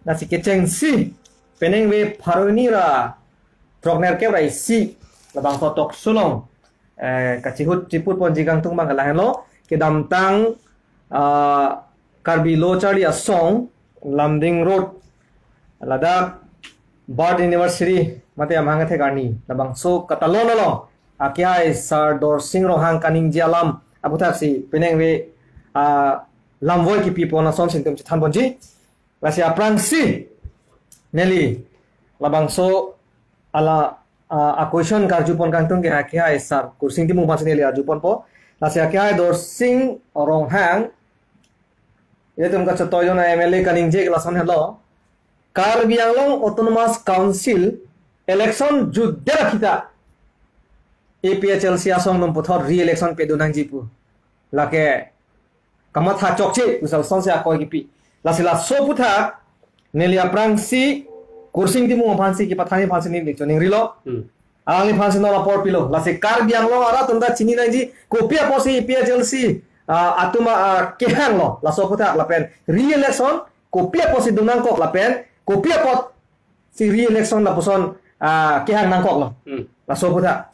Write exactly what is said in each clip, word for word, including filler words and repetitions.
Lasi kechengsi penang ve pharo hini ra throknerkep ra isi labangso talk show along, eh, kachihut chiput ponji kangtung abang ke lahenlo, kedamtang, ah, Karbi Lo Charli Asong, Lumding Road, ladak birth anniversary mate amahang kethek arni labangso katalon along akehai Sar Dorsing Ronghang kaningje alam aputhaksi penang ve, ah, lamvoi kipi pon ason si nelitum chethan ponji. Lasi aphrangsi neli labangso ala, ah, a-question karju pon kangtung ke akehai Sar Kursing Timung aphansi neli arju ponpo. Lasi akehai Dorsing Ronghang, ilitum kachetoi jona M L A kaningje ke lason helo. Karbi Anglong Autonomous Council election jutdet ra kita A P H L C asong atum puthot re-election pedun nangji pu lake kamatha chokche pu lason si akoi kipi. Lasi laso aputhak neli aphrangsi Kursing Timung aphansi kepathan aphansi neli choningrilo. Hmm. Alangliphansi non apor pilo. Lasi Karbi Anglong arat atum ta chini nangji kopi apotsi A P H L C, ah, atum, ah, kehanglo laso aputhak lapen re-election kopi apotsi dun nangkok lapen kopi apotsi re-election lapuson, ah, kehang nangkoklo. Hmm. Laso aputhak.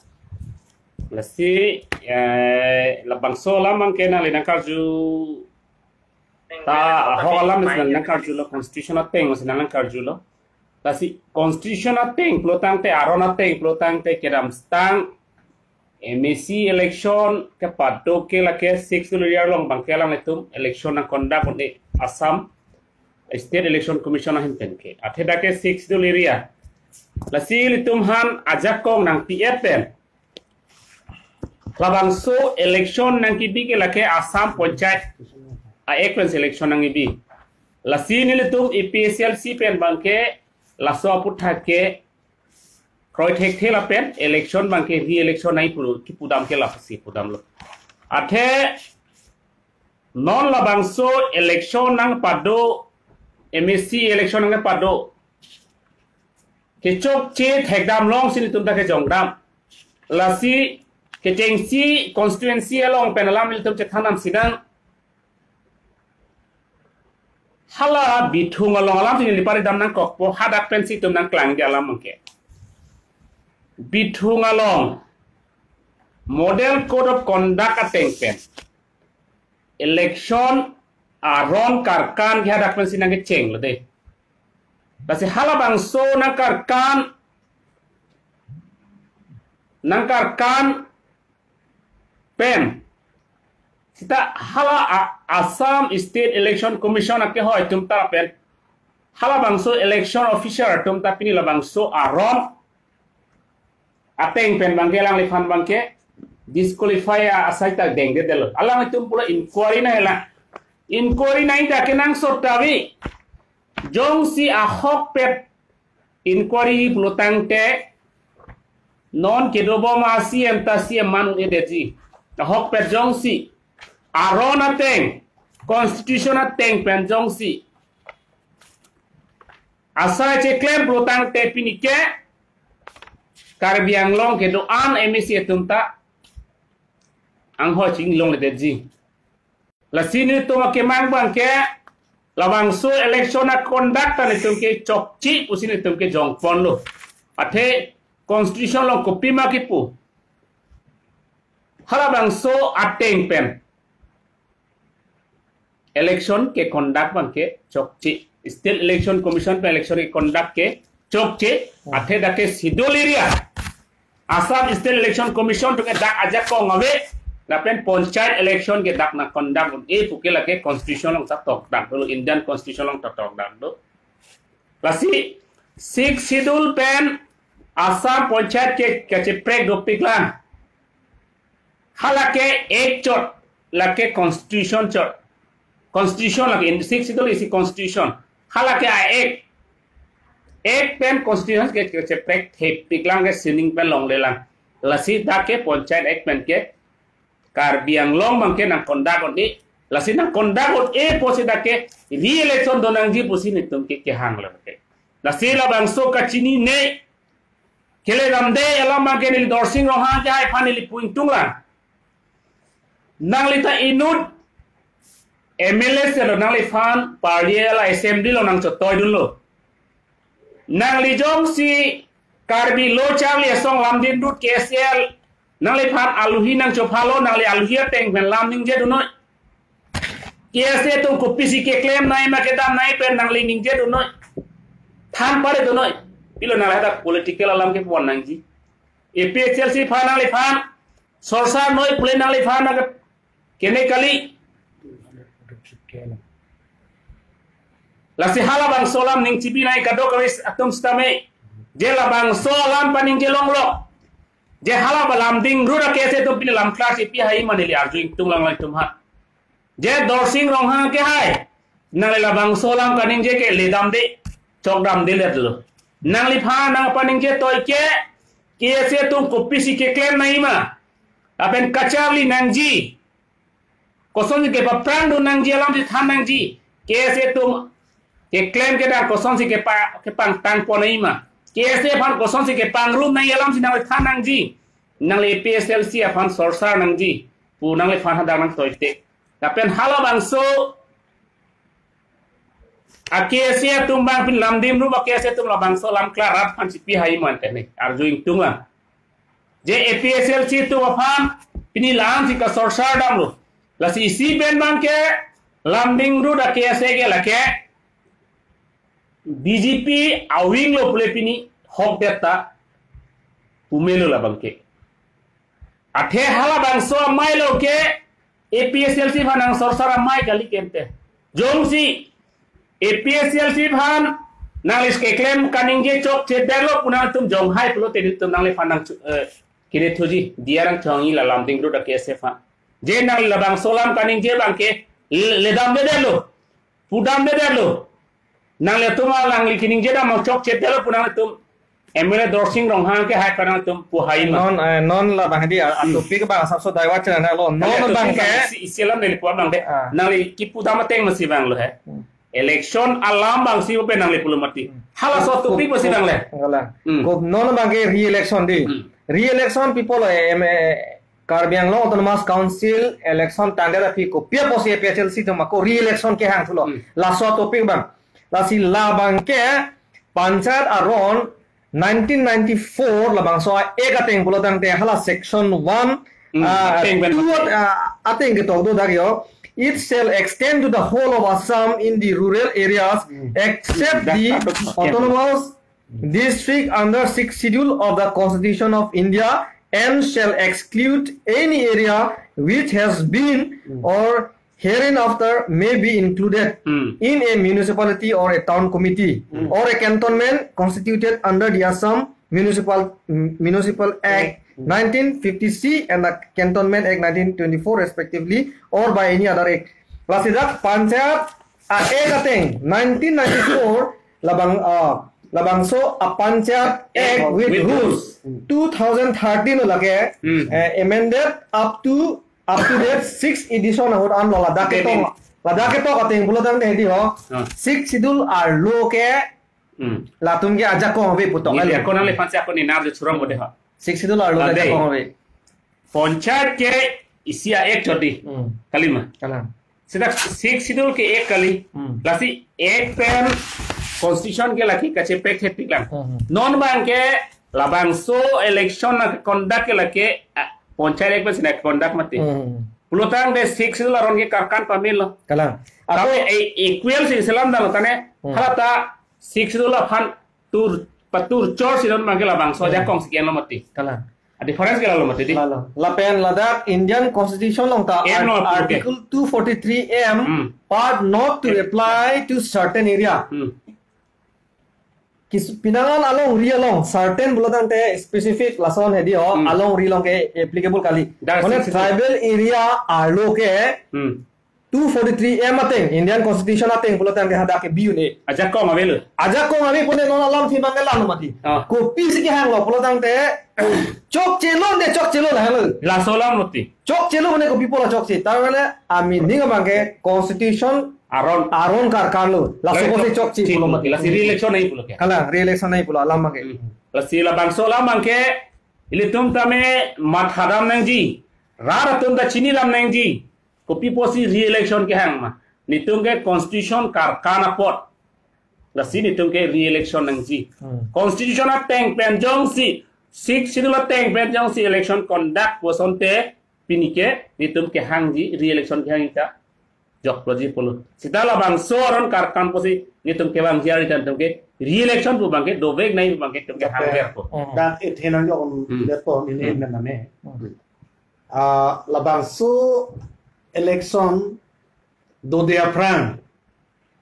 Lasi, eh, labangso alam abang ke nangli nangkarju ta ahok alam si nangkarjulo, constitution ateng si nangkarjulo. Lasi constitution ateng pulotangte, aron ateng pulotangte kedamtang M A C election kepado ke lake Sixth Schedule area along abang ke alanglitum election nangconduct un-e Assam State Election Commission ahin pen ke. Athe dak ke Sixth Schedule area. Lasi ilitum aphan ajakong nangpi-et pen labangso election nangkebi ke lake Assam Panchayat a-Act pensi election nangkebi. Lasi nelitum A P H L C pen abang ke laso aputhak ke kroi thekthe lapen election abang ke re-election nangji pu kipudam ke lasi pudamlo. Athe non labangso election nangpado, M A C election nangpado kechokche thekdam along si nelitum ta kejongdam. Lasi kechengsi constituency along pen alam nelitum chethandam si nang. Hala Bithung along alam si neli paridam nangkokpo, hadak pensi itum nangklangji alam abang ke. Bithung along Model Code of Conduct ateng pen election aron karkan ke hadak pensi nangkechenglo de. Lasi halabangso nangkarkan, nangkarkan pen seta hala A-, Assam State Election Commission akehoi atum ta pen halabangso election officer atum ta pini labangso aron ateng pen abang ke alangliphan abang ke disqualify asai ta dengdedetlo. Alanglitum pulo inquiry nanglang. Inquiry nangji ta kenangsot ta ave. Jongsi ahokpet inquiry pulotangte non kedobom a-C M ta C M man un-edetji. Ahokpet jongsi aron ateng, constitution ateng pen jongsi asai cheklem pulotangte pini ke Karbi Anglong kedo-an M A C atum ta anghoi chinglongledetji. Lasi nelitum akemang abang ke labangso election a-conduct ta nelitum ke chokche pusi nelitum kejongponlo. Athe constitution along kopima kipu? Halabangso ateng pen election keconduct abang ke chokche. State Election Commission pen election keconduct ke chokche. Athe dak ke Schedule area Assam State Election Commission atum ke dak ajakong ave. Lapen panchayat election ke dak nangconduct un-e pu ke lake constitution along ta tokdamlo, Indian constitution along ta tokdamlo. Lasi Sixth Schedule pen Assam panchayat ke kacheprek dopiklang. Halake Act chot, lake constitution chot. Constitution lake, in Sixth Schedule isi constitution. Halake a-Act, Act pen constitution ke, ke kacheprek thepiklang, ke sining pen longlelang. Lasi dak ke Panchayat Act pen ke Karbi Anglong abang ke nangconduct un-e. Lasi nangconduct un-e pusi dak ke re-election do nangji pusi nelitum ke kehanglo ke. Lasi labangso kachinine kele damde alam abang ke neli Dorsing Ronghang ke hai aphan neli pu ingtunglang. Nangli ta inut M L A selo nangliphan party la assembly along nangchotoi dunlo. Nangli jongsi Karbi Lo Charli Asong Lumding Road K S L nangliphan aluhi nangchophalo, nangli aluhi ateng pen lam ningje dunnoi. K S A atum kopisi keklem nangji ma kedam nangji pen nangli ningje dunnoi. Than pare dunnoi. Pilo nangli hadak political alam kepon nangji. A P H L C aphan nangliphan sorsar noi pule nangliphan nang kene kali. Lasi halabangso alam ning chibi nangji kadokave atum sitame. Je labangso alam paningje longlo. Je hala ba Lumding Road a-K S A atum pini lam klar chipi hai ma neli arju ingtung lang lang atum ha. Je Dorsing Ronghang ke hai. Nangli labangso alam kaningje ke ledamde, chokdamde letlo. Nangliphan nangpaningje toi ke, K S A atum kopisi keklem nangji ma. Lapen kacharli nangji. Kosonsi kepaprang dun nangji alamsi than nangji. K S A atum keklem kedam kosonsi kepa, kepangtang pon nangji ma. K S A aphan kosonsi kepangrum nangji alamsi nangli than nangji. Nangli A P H L C aphan sorsar nangji. Pu nangliphan hadak nangtoite. Lapen halabangso a-K S A atum abang pini Lumding Road a-K S A atum labangso alam klar rat aphan chipi hai ma ante ne. Arju ingtung lang. Je A P H L C atum aphan pini la-ansi kasorsar damlo. Lasi isi pen abang ke Lumding Road a-K S A ke lake B J P a-wing lo pule pini hok det ta pumelo labang ke. Athe halabangso amei lo ke A P H L C aphan nangsorsar amei kali ke ante. Jongsi A P H L C aphan nangli keklem kaningje chokche detlo pu nangtum jong hai pulote nelitum nangliphan nang chu-, eh, kiri thuji, diya nangchongji la Lumding Road a-K S A aphan. Je nangli labangso alam kaningje abang ke le-, ledamde detlo. Pudamde detlo. Nanglitum alangli kaningje dam chokche detlo pu nangtum M L A Dorsing Ronghang ke hai pu nangtum pu hai ma. Non, eh, non labang di, a, a Hmm. topic abang asapso divert chena lo. Non Nangli abang topic ke abang isi, isi alam neli pu abang de. Ah. Nangli kipudam ateng masi abang lo he. Hmm. Election alam abangsi pu pen nangli pulo mati. Hmm. Halaso Ko-, topic masi ko-, abang le. Kalang. Hmm. Ko-, non abang ke re-election di. Hmm. Re-election people, eh, em, eh, Karbi Anglong Autonomous Council election tangdet aphi kopi apotsi A P H L C atum ako re-election kehang thulo. Hmm. Laso topic abang. Lasi labang ke panchayat aron nineteen ninety-four labangso a-act ateng pulotangte hala section one, Hmm, ah, ateng pen two, ateng. Ah, ateng ketok do dak yo. It shall extend to the whole of Assam in the rural areas Hmm. except Dak the katok. Autonomous district under Sixth Schedule of the Constitution of India and shall exclude any area which has been Hmm. or hereinafter may be included Hmm. in a municipality or a town committee Hmm. or a cantonment constituted under the Assam Municipal, Municipal Act Hmm. nineteen fifty-six and the Cantonment Act nineteen twenty-four respectively or by any other act. Lasi dak panchayat a-act ateng nineteen ninety-four labang, ah, labangso a-Panchayat Act with With rules rules. two thousand thirteen lo lake, Hmm. eh, amended up to, up to date six edition ahut an lo ladak Date ketok, in. Ladak ketok ateng pulotangte hedi ho. Ah. Sixth Schedule arlo ke Hmm. latum ke ajakong ave putok Neli alo. ako nangliphan si ako ni nar je surang bode ha. Sixth Schedule arlo ke Ade. ajakong ave. Panchayat ke isi a-act chodi. Hmm. Kali ma. Kalang. Sita Sixth Schedule ke act kali. Hmm. Lasi act pen constitution ke lake kachepek thepik lang. Hmm. Non abang ke labangso election na conduct ke lake, ah, panchayat act pen si na conduct mati. Hmm. Pulotangte Sixth Schedule aron ke karkan pamelo. Kalang. Ako Ako e-, equal si selam dang tane. Hmm. Halata Sixth Schedule aphan tur, patur chor si non abang ke labangso Hmm. ajakong si kian lo mati. Kalang. A-difference ke lalo mati di. Lalo. Lapen ladak Indian Constitution along ta M art-, no approve ke. Article two forty-three M Hmm. part not to M. apply to certain area. Hmm. Kis-, pinangan alongri along certain pulotangte specific lason hedi ho Hmm. alongri along ke applicable kali. Dak Mane sixth schedule. Tribal area arlo ke Hmm. two forty-three M ateng, Indian Constitution ateng pulotangte hadak ke biune. Ajakong avelo. Ajakong ave pune non alam thi mangge lang mati. Ah. Kopisi kehanglo pulotangte chokche londe chokche lo lahelo. Laso alam mati. Chokche lo mane kopi pulo chokche. Tar mane a-meaning abang ke Constitution Aron. aron karkan lo. Laso Laso kosi chokche chokche pulo lo. Mati. Lasi re-election nangji pulo ke. Kalang, re-election nangji pulo alam abang ke. Hmm. Lasi labangso alam abang ke ilitum tame mathadam nangji. Rat atum ta chinilam nangji. Kopi apotsi re-election kehang ma. Netum ke constitution karkan apot, lasi netum ke re-election nangji. Hmm. Constitution ateng pen jongsi, Sixth Schedule ateng pen jongsi election conduct pu asonte, pini ke netum kehangji, re-election kehangji ta jokloji pulo. Seta labangso aron karkan pusi netum kevangji ari ta netum ke re-election pu abang ke dovek nangji pu abang ke netum kehang. Oke. Verpo. Hmm. Dak ethenang jok Hmm. verpo ini Hmm. men nane. Hmm. Ah, labangso election dode aphrang,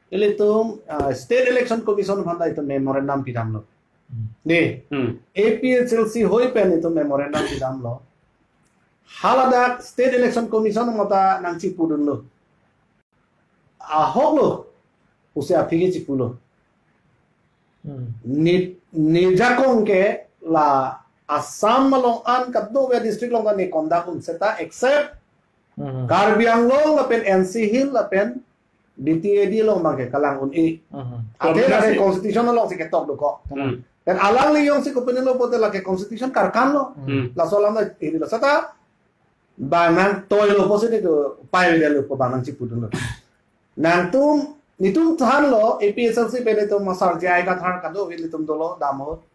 ilitum, ah, State Election Commission aphan ta itum memorandum pidamlo. Hmm. Dei, Hmm. A P H L C hoi pen itum memorandum pidamlo. Haladak State Election Commission mata nangchipudunlo. Ahoklo, pusi aphi ke chipulo. Hmm. Ne, ne jakong ke la Assam along an kadokave district along ta ne conduct un seta except Hmm. Karbi Anglong lapen N C Hill lapen D T A D along abang ke kalang un-e. Hmm. Athe Problem lake si constitution alongsi ketok dokok. Hmm. Dan alangli jongsi kopinelo pulote lake constitution karkan lo. Hmm. Laso alam na iri lo seta bang nangtoilo pusi netum pai avedetlo pu bang nangchipudunlo. Nangtum, netum thanlo, A P H L C pen itum Masar J I Kathar kadokave ilitum dolo, dam ahut.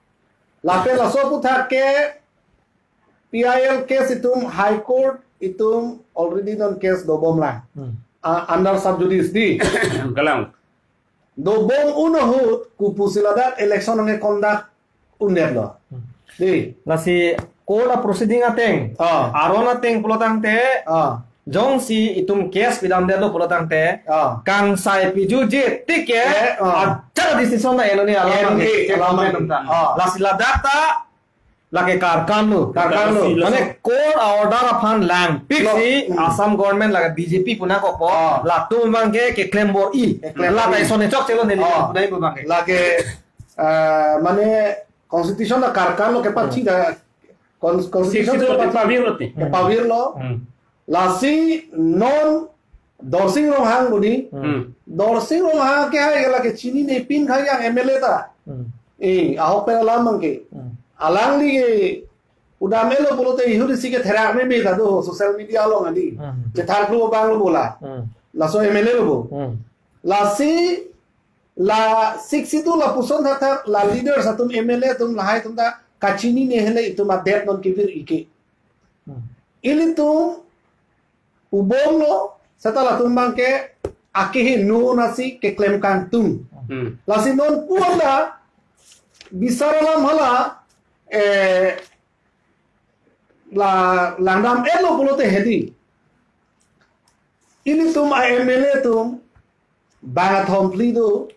Lapen laso aphuthak ke P I L case itum High Court itum already non case dobomlang. Hmm. Ah, under sub judice dei. Kalang. Dobom un ahut kopusi ladak election nangke-conduct un-edetlo. Hmm. Dei. Lasi court a-proceeding ateng. Ah. Aron ateng pulotangte. Ah. Jongsi itum case pidamdetlo pulotangte. Ah. Kangsai piju je tik ke. Eh, ah. Ajat decision na enoni alam Enoni ke alam alam ke. Enoni. Ah. Lasi ladak ta lake karkan lo. Karkan lo. Mane court a-order aphan langpik Lo. si Hmm. Assam government lake B J P pu nangkokpo. Ah. Latum abang ke keklem bor-i. Keklem bor-i. Lata ison chokchelo neli Ah. pudai pu abang ke. Lake, ah, mane constitution la karkan lo kepachi Hmm. da cons-, constitution Sixth Schedule kepachi. Kepavirlo ti. Kepavirlo. Hmm. Lasi non Dorsing Ronghang budi. Hmm. Dorsing Ronghang ke hai lake chinine pin khang yang M L A ta. Hmm. Eh, ahok pen alam abang ke. Hmm. Alangli ke udam elo pulote ihudi si ketherak meme ta do social media along adi. Hmm. Chethan klu abang lo bola. Hmm. Laso M L A lo bo. Hmm. Lasi la Sixth Schedule lapuson thakthak la leaders atum M L A atum lahai atum ta kachinine hele itum adet non kevir-i ke. Hmm. Ilitum pu bomlo, seta latum abang ke akehingno nasi keklem kangtung. Hmm. Lasi non pu anda bisar alam hala, eh, la langdam-etlo pulote hedi. Ilitum a-M L A atum bang athom phli do.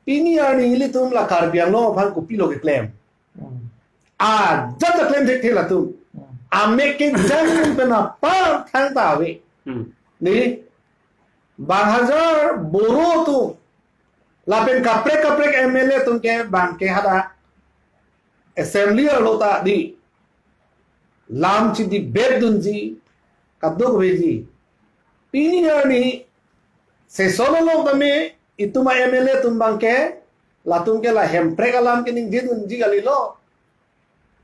Pini arni ilitum la Karbi Anglong aphan kopilo keklem. Hmm. Ajat ta klem thekthe latum. Hmm. Amek kejang pen apar thangta ave. Hmm. Dei, bang Hajar Boro atum lapen kaprek kaprek M L A atum ke abang ke hadak assembly arlo ta dei lam chidebate dunji, kadokave ji. Pini arni session along tame itum a-M L A atum abang ke, latum ke la hemprek alam keningje dunji kalilo.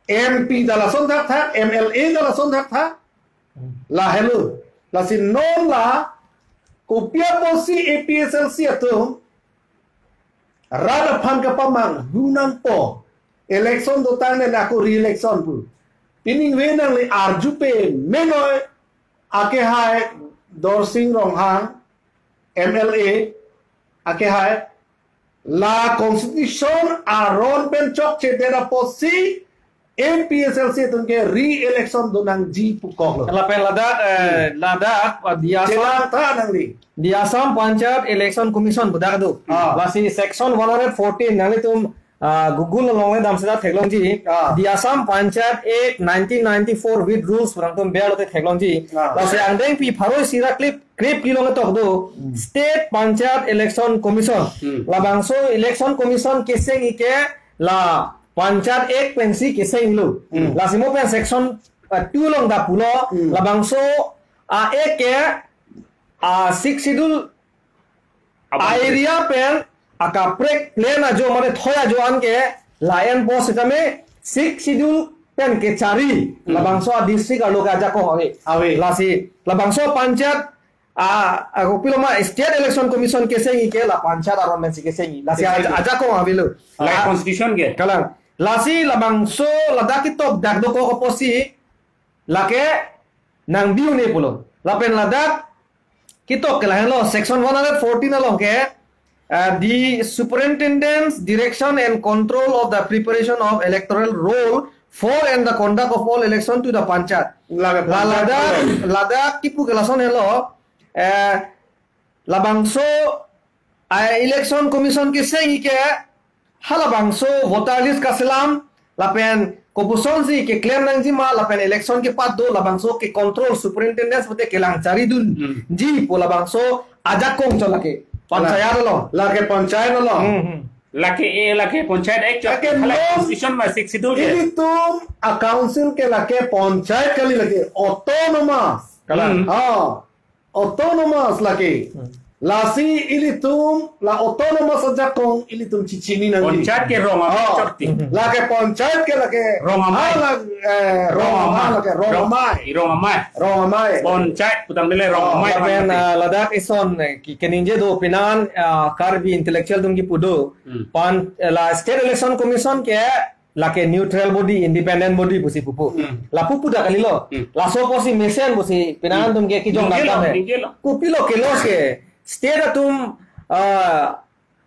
M P ta lason thakthak, M L A ta lason thakthak. Hmm. Lahelo. Lasi non la kopi apotsi A P H L C atum rat aphan kapamanghu nangpo. Election dotang ne ako re-election pu. Pining ve nangli arju pame noi akehai Dorsing Ronghang M L A akehai la constitution aron pen chokchedet apotsi A P H L C atum ke re-election donangji pukoklo. Lapen ladak, eh, Hmm. ladak, ah, di Assam, Chelang ta nangli. di Assam Panchayat Election Commission pu dak do. Ah. Lasi section one hundred fourteen nanglitum, ah, Google along le dam seta theklongji. Ah. Di Assam Panchayat Act nineteen ninety-four with rules pu nangtum berlo te theklongji. Ah. Lasi angdengpi pharo isi ra krep, krepli along tok do. Hmm. State Panchayat Election Commission. Hmm. Labangso Election Commission keseng-i ke la Panchayat Act pensi kesenglo. Hmm. Lasi mo pen section, uh, two along dak pulo, Hmm. labangso a-Act ke, uh, Sixth Schedule Abang. a-area pen akaprek plan ajo mane thoi ajo an ke la-enpo sitame Sixth Schedule pen kechari Hmm. labangso a-district arlo ke ajakong ave. Ave. Lasi labangso Panchayat A, ako pilo ma State Election Commission kesengji ke la panchayat aron pensi kesengji. Lasi aja, ajakong avelo. Lai constitution ke. Kalang. Lasi labangso ladak ketok dak dokok apotsi lake nangbi-un-e pulo. Lapen ladak ketok ke lahenlo, section one hundred fourteen along ke, uh, the superintendence, direction and control of the preparation of electoral roll for and the conduct of all election to the panchayat. Lake la panchayat ladak, ladak kipu ke lason helo, eh, labangso, ah, Election Commission kesengji ke halabangso voter list kaselam lapen kopuson si keklem nangji ma lapen election kepat do labangso ke control superintendence pute kelang charidun, hmm, ji pu labangso ajakong chot lake. Panchayat along. Lake panchayat along. Hmm, hmm. Lake e, lake panchayat ek chot. Lake hala non constitution ma Sixth Schedule ke. Ilitum a-council ke lake panchayat kali, lake autonomous. Kalang. Hmm. Ah. Autonomous lake. Hmm. Lasi ilitum la autonomous ajakong ilitum chichini nangji. Panchayat ke rong amei, oh, chot ti. Lake panchayat ke lake rong amei. Ah, la, eh, rong, rong amei. Amei lake, rong, rong amei. Rong amei. Rong amei. Panchayat putang dele rong, oh, amei, lapen, amei. Ah, ladak ison, eh, ke, keningje do pinan, ah, Karbi intellectual atum kipu do. Hmm. Pan, eh, la State Election Commission ke lake neutral body, independent body pusi pupo. Hmm. Lapu pu dak kalilo. Hmm. Laso apotsi mesen pusi pinan, hmm, atum ke kijong, ningje lo, dam he. Ningje lo. Kopilo ke lo se. State atum, ah,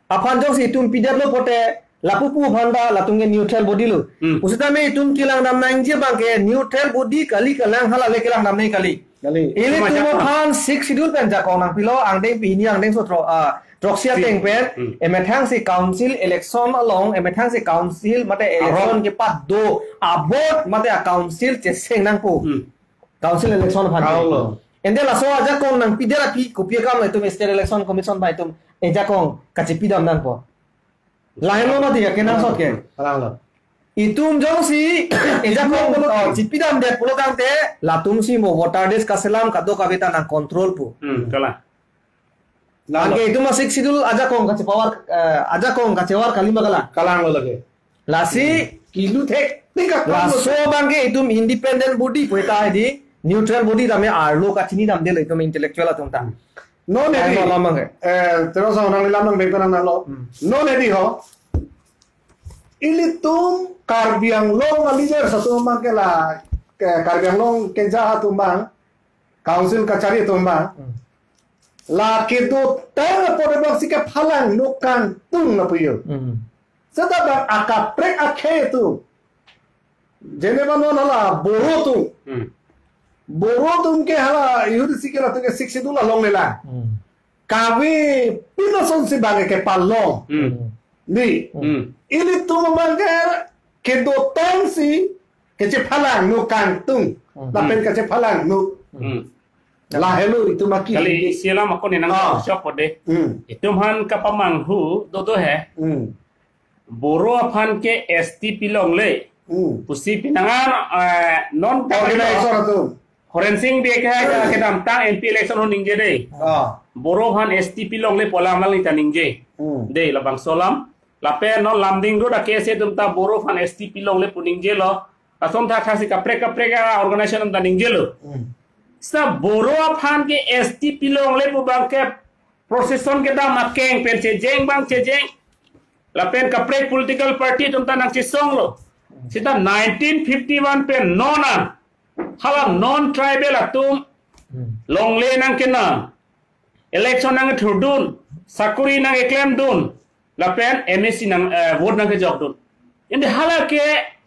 aphan jongsi itum pidetlo pote lapu pu aphan ta latum ke neutral body lo. Hmm. Pusitame itum kelang dam nangji abang ke neutral body kali kalang, hala le kelang dam nangji kali. Kali. Ilitum aphan Sixth Schedule pen jakong nangpilo, angdeng pini angdeng sotro, ah, throksi ateng pen, hmm, emethang si council election along, emethang si council mate election kepat do abot mate a-council cheseng nangpo. Hmm. Council election aphan. Kaulo. Ante laso ajakong nangpidet aphi kopi akam itum State Election Commission bai itum ejakong kachipidam nangpo. Lahenlo mati ya, kenangsot ke. Kalang lo. Itum jongsi ejakong, oh, chipidamdet pulo tangte, latum si mo voter list kaselam kadokave ta nang control pu. Hmm, kalang. Kalang lo. Anke itum a-Sixth Schedule ajakong kachepawar, eh, ajakong kachewar kalima kalang. Kalang lo lake. Lasi, hmm, kilu thek, tingkak laso abang ke itum independent body pu ta di, neutral body tame arlo kachini damdelo itum intellectual atum ta. Non, ai, edi, malam ke. Eh, terus orang nilam nang bengkok nang nalo. Hmm. Non, edi ho. Ilitum Karbi Anglong a-leader satu mang ke la, ke Karbi Anglong keja atum mang, council kachari atum mang. Hmm. La kedotang apot abang si kephalang, no kangtung lapu yo. Hmm. Seta bang akaprek akhei atum. Jeneba non hala Boro atum. Hmm. Boro atum ke hala U D C ke latum ke Sixth Schedule along le lang. Hmm. Kave pinason si bang kepalong. Hmm. Di. Hmm. Ilitum abang ke kedotang si kachephalang, no kangtung. Hmm. Lapen kachephalang, no. Hmm. Lahelo itum aki. Kali isi alam ako ninang, ah, shop ode. Hmm. Itum aphan kapamanghu dodo he. Hmm. Boro aphan ke S T pilongle. Hmm. Pusi pinangan, eh, non organization atum. Horensing Bey ke kedamtang M P election ho ningje dei. Ah. Boro aphan S T pilongle pu alam lang ta ningje. Hmm. Dei labangso alam. Lapen non Lumding Road a-K S A atum ta Boro aphan S T pilongle pu ningjelo. Lason thakthaksi kaprek kaprek a-organization atum ta ningjelo. Hmm. Seta Boro aphan ke S T pilongle pu abang ke procession kedam akeng pen chejeng bang chejeng. Lapen kaprek political party atum ta nangchesonglo. Seta nineteen fifty-one pen non an hala non-tribal atum, hmm, longle nangkenam, election nangthurdun, sakori nangkeklemdun, lapen M A C nang, eh, vote nangkejokdun. Ante hala ke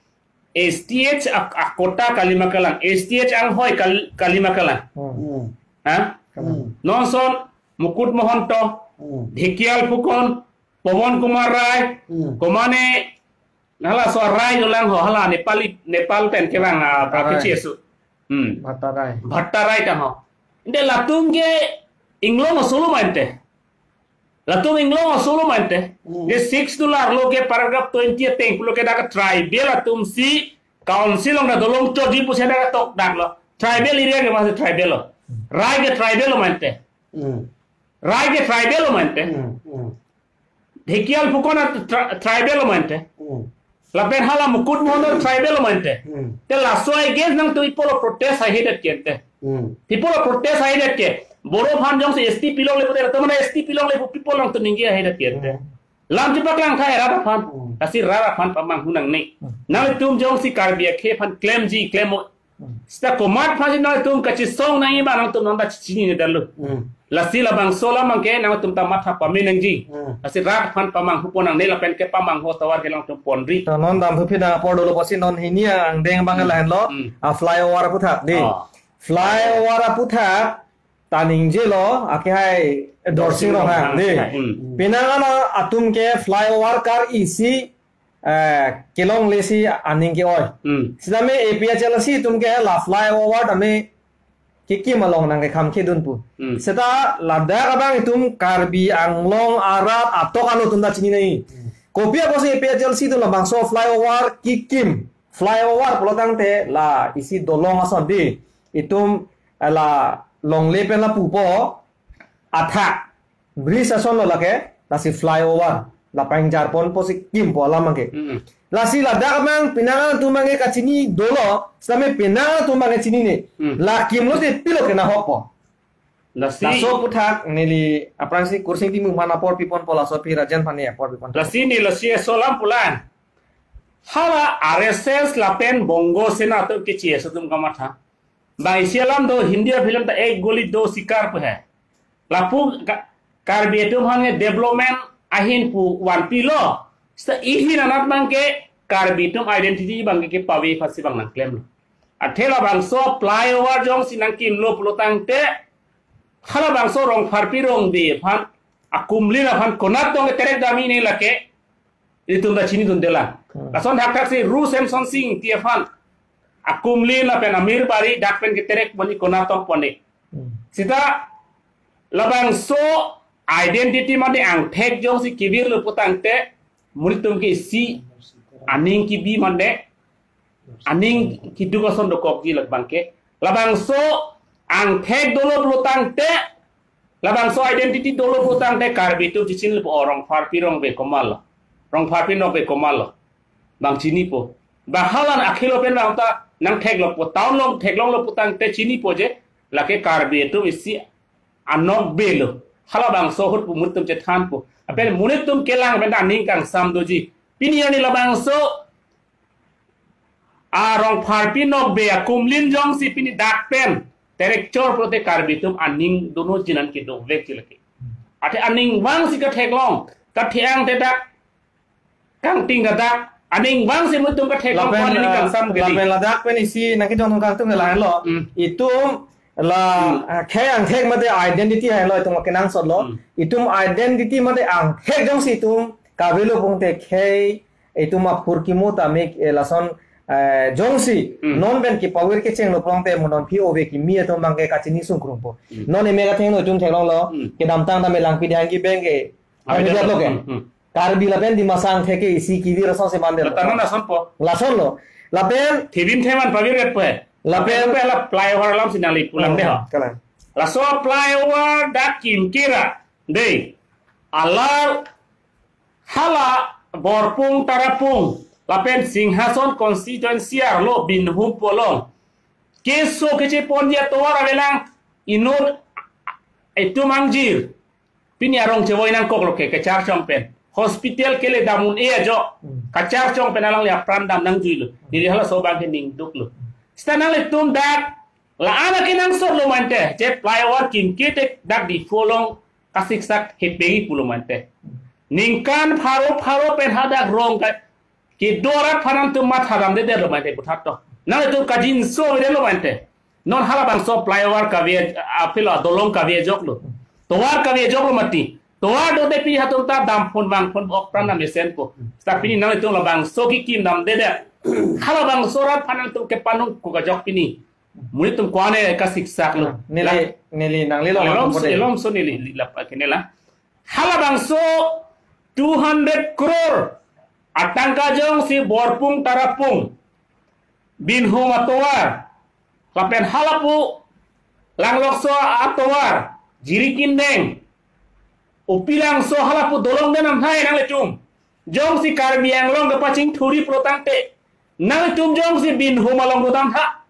S T H ak-, akota kalima kalang, S T H anghoi kal-, kalima kalang. Hmm. Hmm. Ha? Kalang. Hmm. Non ason Mukut Mahanta, hmm, Dhekial Phukan, Pawan Kumar Rai, hmm, komane, halaso arai dolang ho, hala Nepali, Nepal pen kevang, ah, Bhatta Rai. Prakechi asu. Hmm. Bhatta Rai. Bhatta Rai tang ho. Ante latum ke inglong asolo ma ante. Latum inglong asolo ma ante. Hmm. Ante Sixth Schedule arlo ke paragraph twenty ateng pulo ke dak tribal atum si council along ta dolong chotji pusi dak tokdaklo. Tribal area ke masih tribal lo. Rai ke tribal lo ma ante. Hmm. Rai ke tribal lo ma ante. Hmm. Hmm. Dhekial Phukan a tri-, tribal lo ma ante. Hmm. Lapen hala Mukut Mahanta tribal lo ma ante. Hmm. Te laso against nangtum pi apotlo protest haihedet ke ante. Hmm. Pi apotlo protest haihedet ke. Boro aphan jongsi S T pilongle pute, teman S T pilongle pu people nangtum ningje ahe dak ya. Hmm. Lam chepaklang tha rat aphan. Hmm. Lasi rat aphan pamanghu nangne. Hmm. Nangtum jongsi Karbi akhei aphan klemji, klem-o. Hmm. Seta komat aphansi nangtum kachisong nangji ma nangtum nonta chinine detlo. Hmm. Lasi labangso alam abangke nangtum ta matha pame nangji. Hmm. Lasi rat aphan pamanghu pon nangne lapen kepamanghu atovar ke nangtum ponri. To non damthu phi nang apor dolo pusi non hini angdeng abang Hmm. lahenlo. Hmm. A flyover aputhak dei. Oh. Flyover aputhak ta ningjelo, akehai Dorsing Ronghang, dei. Hmm. Penang an atum ke flyover kar isi, eh, kelonglesi aning ke-oi. Hmm. Sitame A P H L C atum ke la flyover tame kekim along nangkekham kedun pu. Hmm. Seta ladak abang itum Karbi Anglong arat atok anu atum ta chinine. Hmm. Kopi apotsi A P H L C atum labangso flyover kekim. Flyover pulo tangte la isi dolong ason dei. Itum la longle pen la pupo athak bridge asonlo lake, lasi flyover. La pangjar ponpo si kimpo alam abangke. Mm-mm. Lasi ladak abang penang an atum abangke kachini dolo, sitame penang an atum abangke chinine. Mm. La kimlote pilo kenahokpo. Lasi laso aputhak neli aphrangsi Kursing Timung aphan apor piponpo, laso aphi Rajen aphan apor pipon. Lasi ne lasi laso alam pulang. Hala R S S lapen Bongo Sena atum kechi aso atum kamatha. Bang isi alam do, Hindi a-film ta Ek Goli Do Shikar pu hai. Lapu Ka-, Karbi atum aphan ke development ahin pu vanpilo. Seta ihin anat abangke Karbi atum identity abangke kepave aphansi abang nangklemlo. Athe labangso flyover jongsi nangkimlo pulo tangte, halabangso Rongpharpi Rongbe aphan, akumlin aphan konat tong terek damji lake, itum ta chinidunde lang. Hmm. Lason thakthaksi Ru Semsonsing Ingti aphan akumlin lapen amir bari dak pen keterek ponji konat tong ponji. Hmm. Seta labangso identity mate angthek jongsi kevirlo pu tangte, monit atum ke isi aning kebi mate aning keduk ason dokokji labangke. Labangso angthek dolo pulo tangte, labangso identity dolo pulo tangte Karbi atum chichinlo pu, o Rongpharpi Rongbe komatlo, Rongpharpi Nokbe komatlo, bang chinipo. Bang hala akhei lo pen bang ta nangtheklongpo, town along theklonglo pu tangte chinipo je, lake Karbi atum isi anokbe lo. Halabangso ahut pu monit atum chethanpo. Lapen monit atum kelang pen ta aning kangsam doji. Pini arni labangso a Rongpharpi Nokbe akumlin jongsi pini dak pen terek chor pulote Karbi atum aning dono jinan kedovekji lake. Athe aning vangsi katheklong, kathe-ang te dak kangting kadak, aning vangsi monit atum katheklong, lapen, ko aning, ah, kangsam kali. Lapen ladak pen isi nangkejong nangkangtung ke lahenlo. Hmm. Itum la, Hmm. ah, khei angthek mate identity henlo itum kenangsotlo. Hmm. Itum identity mate angthek jongsi itum kavelo pu tangte khei itum aphurkimo tame, eh, lason, eh, jongsi Hmm. non pen kepavir kechenglo pu tangte mo non aphi ove kimi atum abangke kachini sungkrungpo. Hmm. Non eme kathengno itum theklonglo. Hmm. Kedamtang tame Langpiding Hangi abangke Avedetlo ke. Hmm, hmm. Karbi lapen Dimasa angthek ke isi kevir asonsi mandetlo. Lapen non asonpo. Lasonlo. Lapen Thibin theman pavirvetpo. Lapen pe la flyover alamsi nangli pulang de ho. Hmm, kalang. Laso flyover dak kimkira. Dei. Alar hala Borpung Tarapung lapen Singhason constituency arlo Binhum pu along keso kecheponji atovar avelang, inut itum angjir. Pini arong chevoi nangkoklo ke, kacharchong pen. Hospital kele dam un-e ajok. Hmm. Kacharchong pen alangli apran dam nangjuilo. Neli halaso abangke ning duklo. Seta nanglitum dak la-an akenangsotlo mante, je flyover kimke te dak Diphu along kasiksak hepegi pulo mante. Ningkan pharo pharo pen hadak rong ka kedo arat aphan nangtum matha damdedetlo mante puthot to. Nanglitum kajinso avedetlo mante. Non halabangso flyover kave, apilo dolong kave ajoklo. Tovar kave ajoklo mati. Tovar dote pi hatum ta damphun vangphun ok pran na mesenpo. Seta pini nanglitum labangso kekim damdedet. Halabangso arat aphan nangtum kepanung ko kajok pini. Monit atum ko-an ke kasiksaklo. Neli, neli nanglilo. Elom, elomso neli, li lap ke nela. Halabangso two hundred crore atangka jongsi Borpung Tarapung, Binhum atovar, lapen halapu Langlokso atovar, Jirikindeng, Upilangso halapu dolong den amhai nanglitum. Jongsi Karbi Anglong kepachingthurji pulo tangte, nanglitum jongsi Binhum along dodam tha,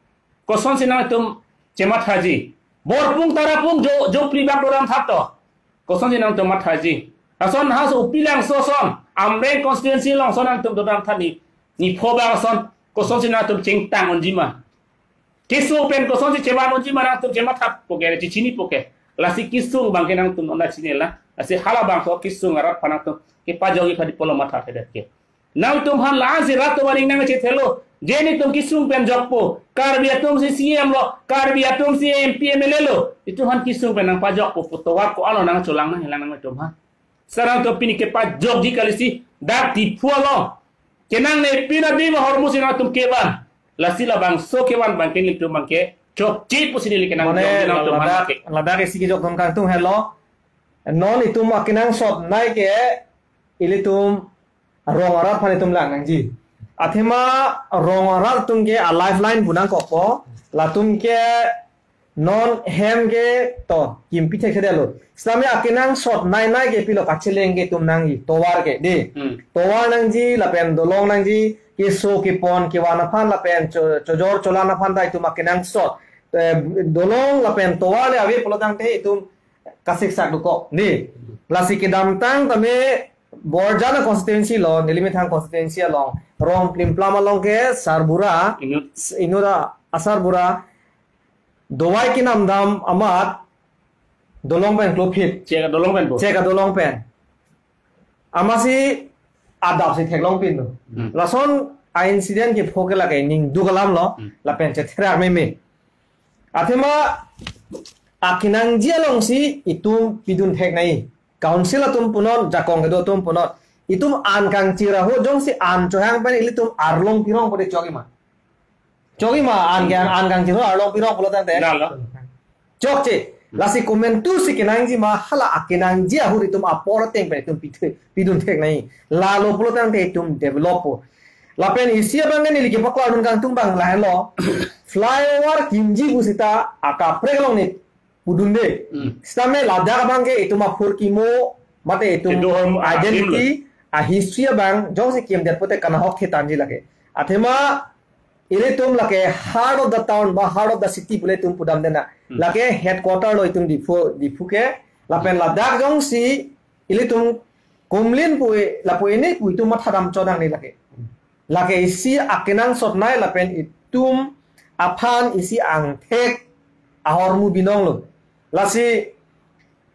kosonsi nanglitum chemathaji. Borpung Tarapung jo, jo pri bak dodam thap to. Kosonsi nangtum mathaji. Lason ha so Upilangso ason, Amreng constituency along ason nangtum dodam thap ni. Ni pho bak ason, kosonsi nangtum chingtang unji ma. Kesung pen kosonsi chevan unji ma nangtum chemathapo ke, chechinipo ke. Lasi kesung abangke nangtum nonta chinila. Lasi halabangso kesung arat aphan nangtum kepajokji aphan pulo mathathedet ke. Nangtum aphan la-ansi rat atum aning nangchethelo. Je netum kesung pen jokpo. Karbi atumsi C M lo. Karbi atumsi M P M L A lo. Itum aphan kesung pen nangpajokpo pu tovar ko-an lo nangcholang nanghelang nangtum aphan. Seta nangtum pini kepajokji kalisi. Dak Diphu along. Kenangne pina dima ahormu si nangtum kevan. Lasi labangso kevan abangke nelitum abangke chokche pusi neli kenang Mane jokji nangtum aphan ladak, ke. Ladak isi kejok atum kangtung helo. Non itum akenangsot nai ke ilitum rong arat aphan itum lang nangji. Athema rong arat atum ke a lifeline pu nangkokpo. Latum ke non hem ke to kimpi thekthedetlo. Sitame akenangsot nai nai ke pilo, kacheleng ke itum nangji. Tovar ke de. Hmm. Tovar nangji, lapen dolong nangji, keso kepon kevan aphan lapen cho-, chojor cholang aphan ta itum akenangsot. Eh, dolong lapen tovar le ave pulo tangte itum kasiksak dokok. De. Lasi kedamtang tame Borjan constituency lo, neli methang constituency along, rong plimplam along ke sarbura, Inut. Inut asarbura, dovai kenamdam amat, dolong pen klophit. Chek adolong pen bo. Chek adolong pen. Amatsi adap si theklong pinlo. Hmm. Lason a incident kepho ke lake ning duk alam lo, Hmm. lapen chetherak meme. Athema akenangji alongsi itum pidun thek nai. Council atum punon, jakong kedo atum punon. Itum an kangchir ahut jongsi an chohang pen ilitum arlong pirong pode chokji ma. Chokji ma an kang, an kangchir ahut arlong pirong pulo tangte. Lalo. Chokche. Lasi komantusi kenangji ma hala akenangji ahut itum apor ateng pen itum pithe, pidun thek nai. Lalo pulo tangte itum develop po. Lapen isi abang ke neli kepaklardun kangtung abang lahenlo. Flyover kimji pusita akaprek along ne pudunde. Hmm. Sitame ladak abangke itum aphurkimo, mate itum Kedo ahormu identity, adim lo. A history abang, jongsi kimdet pute kanahok thetanji lake. Athema, ilitum lake heart of the town, ba heart of the city pule itum pudamde na. Hmm. Lake headquarter lo itum Diphu, Diphu ke, lapen ladak jongsi, ilitum Kumlin pu, lapu ini pu itum mathadam chodang ni lake. Lake isi akenangsot nai lapen itum aphan isi angthek ahormu binong lo. Lasi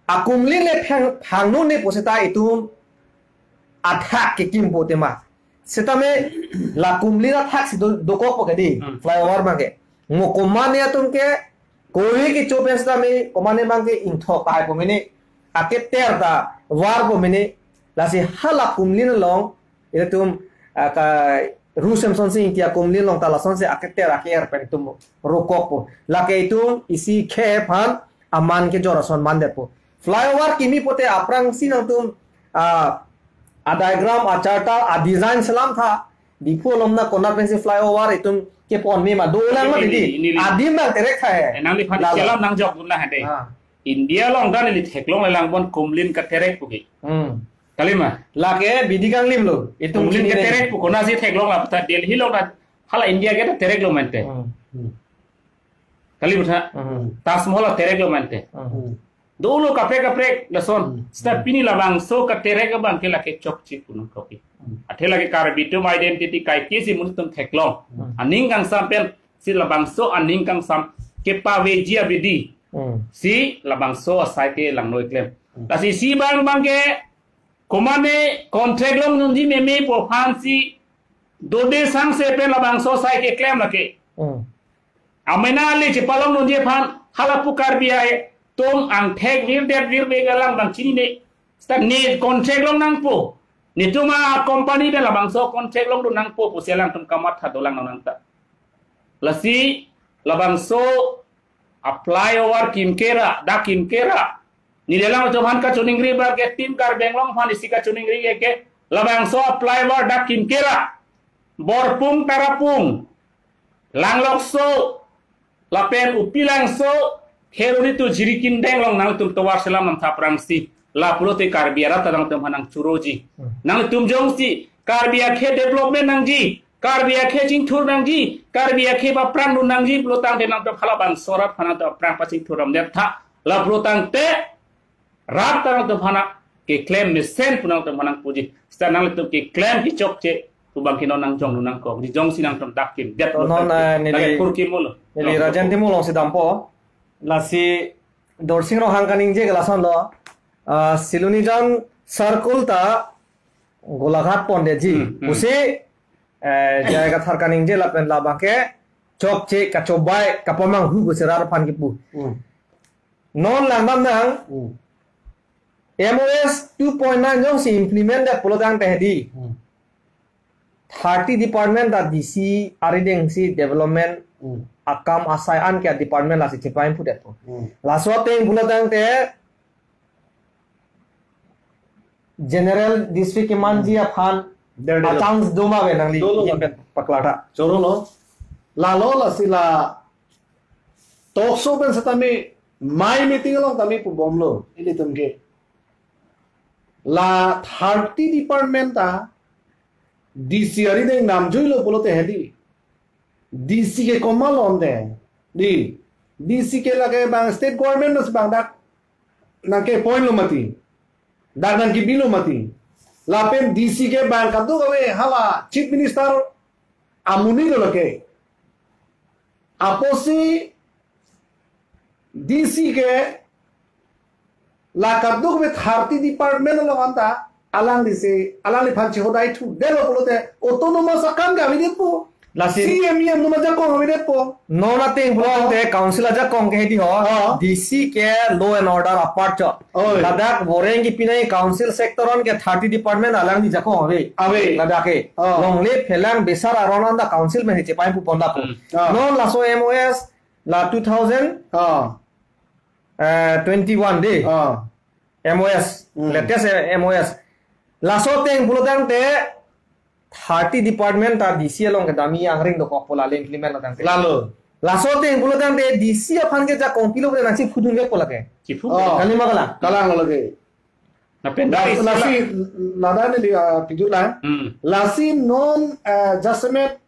akumlin le phang, phangno ne pusita itum athak kekim po tema. Sitame la kumlin athak si do, dokok po kedi, Hmm. flyover abangke. Mo komane atum ke, kori kecho pen sitame, komane abangke ingthok tahai po mene, aketer ta var po mene, lasi hala kumlin along, ilitum, ah, ka, Ru Semsonsing Ingti akumlin along ta lasonsi aketer aker pen itum rokok po. Lake itum isi khei aphan aman kejor ason mandet po. Flyover kimi pute aphrangsi nangtum, ah, a diagram, a charter, a design selam tha. Diphu along na konat pensi flyover itum kepon me ma dolang ma Ini, didi. ini, ini. Adim nang terek tha he. Eh, nangliphan Lalo. Chelam nangjok dun na hade. Ah. India along dan ili theklong lelang bon kumlin katerek pu ke. Hmm. Kalima. Lake bidi kanglim lo. Itum Kumlin chini katerek pu kona si theklong la ta Delhi along na hala India ke ta terek lo mente. Hmm. Hmm. Kalima tha. Hmm. Taj Mahal la terek lo mente. Hmm. Dolo kaprek kaprek lason. Hmm. Seta pini labangso katerek abangke lake chokche pu nangkok ke. Hmm. Athe lake Karbi atum identity kaike si mun atum theklong. Hmm. Aning kangsam pensi labangso aning kangsam kepaveji abidi. Hmm. Si labangso asai ke langnoi klem. Hmm. Lasi isi abang abangke komane contract longdunji meme pu aphansi dode sangse pen labangso asai keklem lake. Hmm. Amena le chepalongdunji aphan halapu Karbi atum angthek virdet virve galang abang chinine. Seta ne contract long nangpo. Netum a company pen labangso contract longdun nangpo pusi alangtum kamatha dolang nang nangta. Lasi labangso a flyover kimkera, dak kimkera. Neli alangtum aphan kachiningri abangke Team Karbi Anglong aphan isi kachiningri ke, labangso a flyover dak kimkera. Borpung Tarapung, Langlokso, lapen Upilangso, Kheroni to Jirikindeng along nangtum tovar selam nangtha aphrangsi. La pulote Karbi arat ta nangtum aphan nangchoroji. Hmm. Nangtum jongsi Karbi akhei development nangji, Karbi akhei chingthur nangji, Karbi akhei aphrang dun nangji pulo tangte nangtum halabangso arat aphan nangtum aphrang pachingthur ramdet tha. La pulo tangte rat ta nangtum aphan keklem mesen pu nangtum aphan nangpuji. Seta nanglitum keklem kechokche pu abang ke non nangjong dun nangkok. Di jongsi nangtum dak kimdet To lo non, tangte, eh, neli, nangkepur kimul lo. Neli Nangtum Rajen kepur. Timung alongsi dampo. Lasi Dorsing Ronghang kaningje ke lasonlo. Ah, Silonijan circle ta Golaghat pondetji. Hmm, hmm. Pusi, eh, J I Kathar kaningje lapen labang ke chokche kachobai kapamanghu pusi rat aphan kipu. Hmm. Non langdam nang, Hmm. M O S two point nine jongsi implement det pulo tangte hedi. Hmm. Thirty department ta D C arideng si development Hmm. akam asai an ke department lasi chepaimphudetpo. Hmm. Laso ateng pulo tangte General District Command ji aphan Der, der. a-chance doma ave nangli Dolo. Yin pen paklar tha. Choro lo. Lalo lasi la talk show pen setame mai meeting along tame pubomlo. Ilitum ke. La thirty department ta D C arideng namjuilo pulote hedi. D C ke komat lo ante. Di. D C ke lake bang state government mas bang dak nangke-appoint lo mati. Dak nangkebilo mati. Lapen D C ke bang kadokave hala Chief Minister amonit lo lake. Apotsi D C ke la kadokave thirty department along anta alanglisi, alangliphan chehodaithu detlo pulote autonomous akam ke avedetpo. Lasi C M, E M atum ajakong avedetpo. Non ateng pulo Oh. tangte council ajakong ke hedi ho. Oh. D C ke law and order apart chot. Oi. Ladak voreng kipi nangji council sector an ke thirty department alangli jakong ave. Ave. Ladak ke. Oh. Longle phelang besar aron anta council pen chepaimphupon lapu. Hmm. Ah. Non laso M O S la two thousand, Ah. eh, twenty-one de. Ah. M O S, Hmm. latest M O S. Laso ateng pulo tangte thirty department ta D C along kedam-i angring dokok pu lale implement lo tangte. Lalo. Laso ateng pulo tangte D C aphan ke jakong pilo pu nangsi phudun ke pu lake. Chiphu. Oh. Kalima kalang. Kalang lo lake. Lapen La-, dari lasi sila. Lada neli, ah, pidun lang. Hmm. Lasi non, eh, jasemet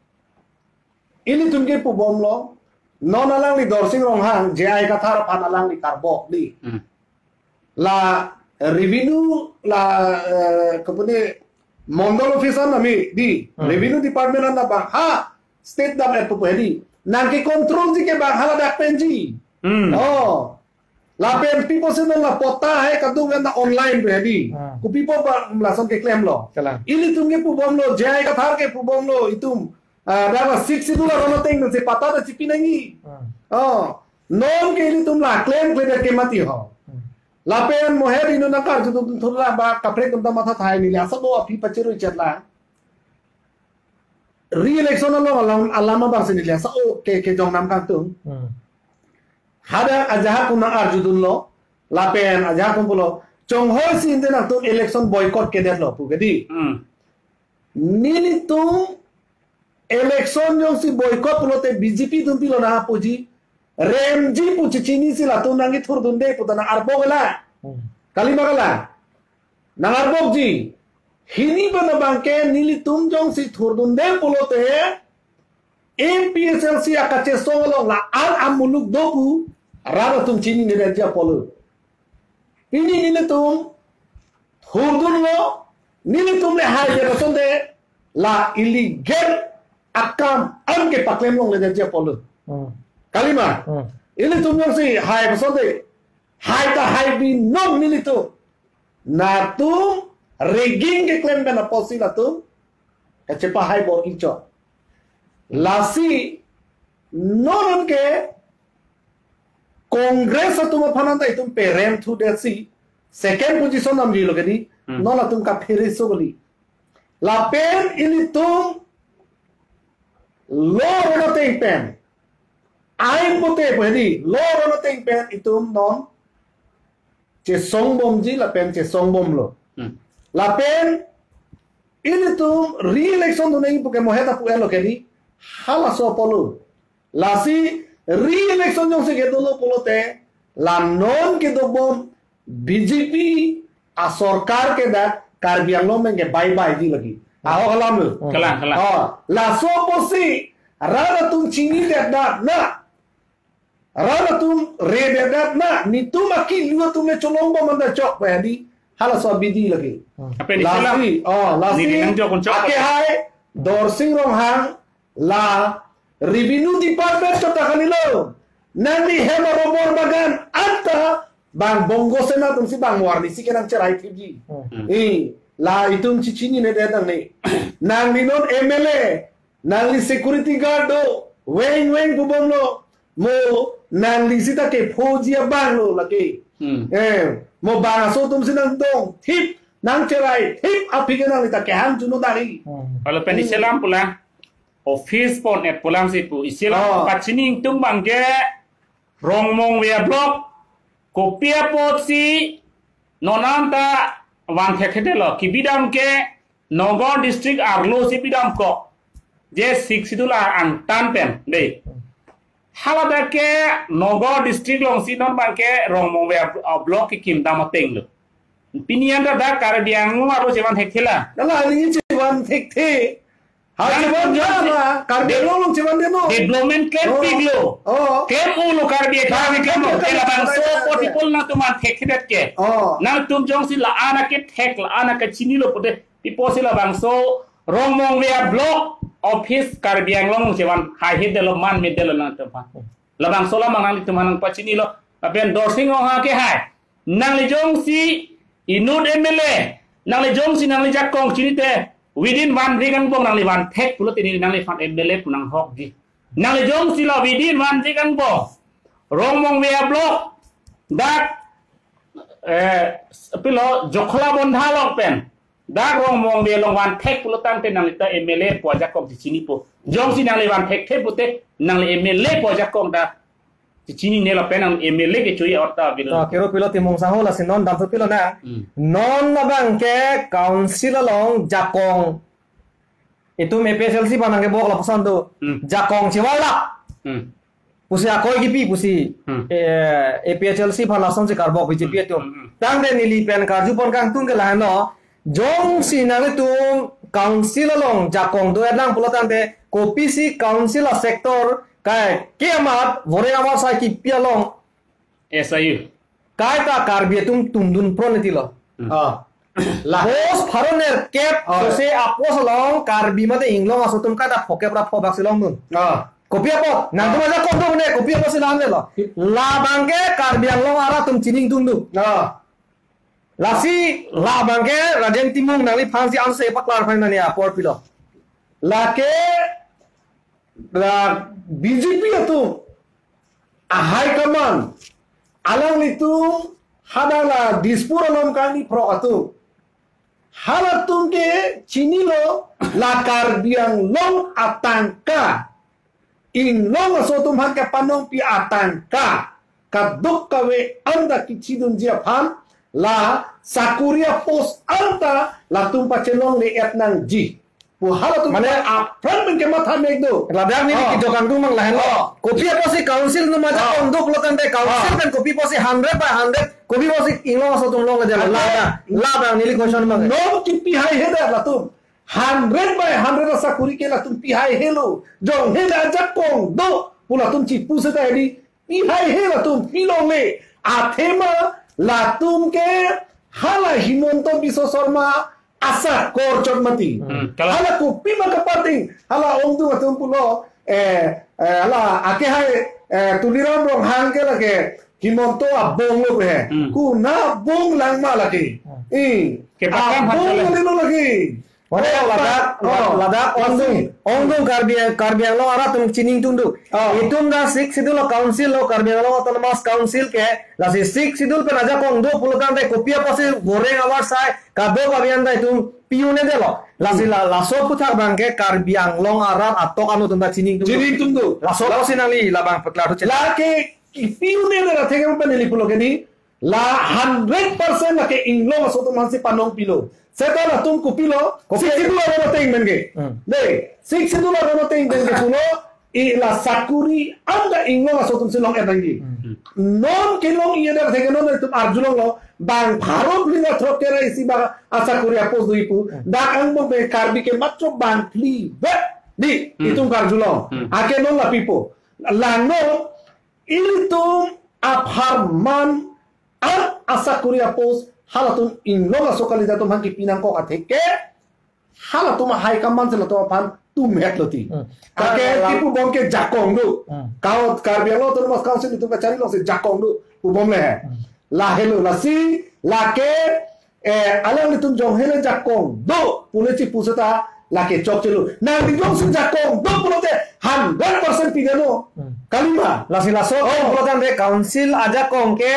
ilitum ke pubomlo. Non alangli Dorsing Ronghang, J I Kathar aphan alangli karbok di. Hmm. La revenue la, eh, kopine mondol office an nami di. Hmm. Revenue department an bang ha state dam et pupu hedi. Nangke-controlji ke bang haladak penji. Hmm. Oh. Lapen pi pusi non la patta hai kadung kan online pu hedi. Ah. Kopi pu ba lason keklemlo. Kalang. Ilitum ke pubomlo, J I Kathar ke pubomlo, itum, ah, dak la Sixth Schedule aron ateng nangsi patta ta chipi nangji. Ah. Oh. Non ke ilitum la klemkledet ke mati ho. Hmm. Lapen mohe di non nangkarju dun thur la ba kaprek atum ta matha thai neli asa bo aphi pachiru chet la. Re-election along alam, alam abang si neli asa o ke, kejong nam kangtung. Hmm. Hadak ajahak atum nang-arjudunlo, lapen ajahak atum pulo, chonghoi si ante nangtum election boycott kedetlo pu ke di. Hmm. Nelitum election jongsi boycott pulote B J P atum pilo nangpuji, remji pu chechinisi latum nangkethurdunde pu ta nang-arbok la. Hmm. Kalima kalang. Nang-arbokji. Hini pen abang ke nelitum jongsi thurdunde pulote A P H L C akachesong along la-an amuluk do pu rat atum chininedetji apotlo. Pini nelitum thurdunlo, nelitum le hai de asonte la illegal akam an ke paklem longledetji apotlo. Hmm. Kalima. Hmm. Ilitum jongsi hai asonte hai ta hai binong nelitum. Latum rigging keklem pen apotsi latum kachepahai bor-ichot. Lasi non ke Congress atum aphan anta itum peremthudetsi second position namjilo ke di. Hmm. Non latum kaphere so kali. Lapen ilitum law aron ateng pen, ain pote pu hedi, law aron ateng pen itum non chesongbomji lapen chesongbomlo. Hmm. Lapen ilitum re-election dunji pu ke mohe ta pu-etlo ke di, halaso apotlo. Lasi re-election jongsi kedolo pulote, la non kedobom B J P asorkar ke dak Karbi Anglong pen ke bye bye di lagi. Ahok alam lo. Hmm. Kalang, kalang. Oh, laso apotsi rat atum chinidet dat na. Rat atum redet dat na. Netum akilu atum le cholongbom anta chok pa di. Halaso abidi lake. Hmm. Apa ni lasi, salam? Oh, lasi. Ni nang jok chok. Akehai Dorsing Ronghang la Revenue Department kata kali lo. Nangli hem a-rubber bagan anta bang Bongo Sena atumsi bang warnisi ke nangcherai thipji. Hmm. Eh, la itum chichinine det nangne. Nangli non M L A, nangli security guard do, weng weng pu bomlo. Mo nangli seta kephoji abang lo lake. Hmm. Eh, mo bang aso atumsi nangdong thip, nangcherai thip aphi ke nangli ta kehang chuno dari. Hmm. Kalau pen isi alam pulang, office pon-et pulang si pu. Isi alam, oh, pachini ingtung abang ke Rongmongve a-block. Kopi apotsi non anta van thekthedetlo. Kebidam ke Nagaon district arlo si bidamkok. Je Sixth Schedule angtan pen de. Haladak ke Nagaon district alongsi non abang ke Rongmongve a-, a-block kekim dam ateng lo. Pini anta dak Karbi Anglong arlo chevan thekthe la. Nala ini chevan thekthe. Ha, nang chevan jam ya si na, Karbi de-, Anglong along chevan de no. Development klem, oh, pik lo. Oh. Klem-o lo Karbi, Karbi klem-o. Klem-o, ke labangso, klem-o, pot people nangtum van thekthedet ke. Oh. Nangtum jongsi la-an akethek, la-an akechinilo pute, pi apotsi labangso Rongmongve a-block office Karbi Anglong chevan haihe detlo, man me detlo nangtum aphan. Labangso alam abang nangtum aphan nangpachinilo. Lapen Dorsing Ronghang akehai, nangli jongsi inut M L A, nangli jongsi nangli jakong chinite, within one week angbong nangli van thek pulote neliphan M L A pu nanghokji. Nangli jongsi la within one week angbong Rongmongve a-block dak, eh, pilo Jokhla Bondha along pen dak Rongmongve along van thek pulo tangte nangli ta M L A pu ajakong chichinipo. Jongsi nangli van thekthe pute nangli M L A pu ajakong ta chichinine lapen nang M L A kecho-i orta bilo. To, kero pilo Timung Sangho, lasi non damthu pilo na. Hmm. Non abang ke council along jakong, itum A P H L C aphan nangkebok lapuson do. Hmm. Jakong chiwala. Hmm. Pusi akoi kipi pusi, hmm, eh, A P H L C aphan lasonsi karbok B J P, hmm, atum. Hmm, hmm. Tangte neli pen karjupon kangtung ke lahenlo. Jongsi nanglitum council along jakong do-et lang pulo tangte, kopisi council a-sector kai ke amat voreng amat sai kipi along S I U. Kaita Karbi atum tungdun pron iti lo. Hmm. Ah. La. Post pharo nerkep, ah, sose a-post along Karbi mate Inglong aso atum kaita phokep ra phobak si longdun. Ah. Kopi apot? Nangtum, ah, ajakong do ne, kopi apotsi la-an le lo. Labang ke Karbi Anglong arat atum chiningtungdun. Ah. Lasi labang ke Rajen Timung nangliphansi anse paklarphan nani apor pilo. Lake la B J P atum a-high command, alanglitum hadak la Dispur along kangni phrok atum, halatum ke chinilo la Karbi Anglong atangka, Inglong aso atum aphan kepanongpi atangka, kadokave anta kechidunji aphan, la sakori a-post anta latum pachelongle-et nangji pu halatum, mane, aphrang pen kematha mek do. Ladak neli, oh, kejok kangtung abang lahenlo. Oh. Kopi apotsi council atum ajakong, oh, do pulo tangte council, oh, pen kopi apotsi hundred by hundred, kopi apotsi Inglong aso atum longledetlo. Ladak, ladak neli question abang. Non kipi haihedet latum. Hundred by hundred asakori ke latum pi haihelo. Jongsi la ajakong do pu latum chipu seta hedi, pi haihe latum, pi longle. Athema latum ke hala Himanta Biswa Sarma asakor chot mati. Hmm, kalang. Hala kopima kapating, hala ongdung atum pulo, eh, eh, hala akehai, eh, Tuliram Ronghang ke lake Himanta abong lo he. Hmm. Kona abong lang ma lake. Hmm. Eh, kepakam abong hal lake. Mane, oh, ladak, oh, ladak, oh, ongdung, ongdung Karbi, Karbi Anglong arat atum chiningtungdun. Oh. Itum ta Sixth Schedule council lo, Karbi Anglong Autonomous Council ke, lasi Sixth Schedule pen ajakong do pulo tangte kopi apotsi voreng amat sai kadokave anta itum pi un-edetlo. Lasi, hmm, la, laso aphuthak abang ke Karbi Anglong arat atok anu atum ta chiningtungdun. Chiningtungdun. Laso, la, apotsi nangli labang paklar thuche. Lake kipi un-edet atheke pen neli pulo ke di, la hundred percent lake Inglong aso atum aphansi panongpilo. Seta latum kopilo, kopi? Sixth Schedule aron ateng pen ke. Hmm. De, Sixth Schedule aron ateng pen ke pulo, I la sakuri anta inglong aso atum si long-et nangji. Hmm. Non kelong-et atheke non itum arjulonglo, bang pharo phli ra throk kera isi bang asakuri apos do ipu. Hmm. Dak angbong pen Karbi ke matro bang phli vet di. Hmm. Itum karjulong. Hmm. Anke non lapipo. Langno ilitum apharman an asakuri apos halatum inglong aso kalite atum aphan kipi nangkok atheke halatum a-high command si latum aphan tumhet lo ti. Hmm. Anke la- ti pubom ke jakong do. Hmm. Kao Karbi Anglong Autonomous Council itum kachari alongsi jakong do pubom le. Hmm. Lahelo lasi lake, eh, alanglitum jong hele jakong do pule chipu seta lake chokchelo. Nangli jongsi jakong do pulote hundred percent pidano. Hmm. Kalima. Lasi laso Oh. pulote council ajakong ke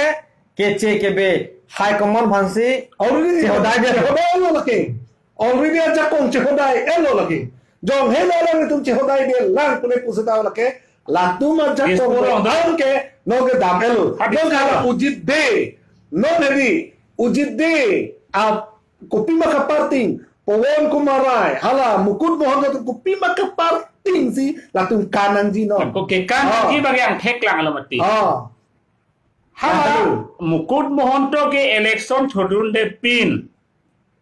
keche kebe high command aphansi Already chehodai dia. Chehodai lo lake. Already ajakong chehodai-et lo lake. Jong hele alanglitum chehodai-et lang pule pu seta lake. Latum ajakong Dispur long do. Anke nonke dam-et lo. Habis Nonke lo. Ujit de. Non hedi. Ujit de. A kopima kaparting. Pawan Kumar Rai. Hala Mukut Mohan atum kopima kaparting si latum kanangji non. Ko ke kanangji Ah. bang angthek lang lo mati. Ah. Hala Aduh. Mukut Mohan to ke election thodunde pin.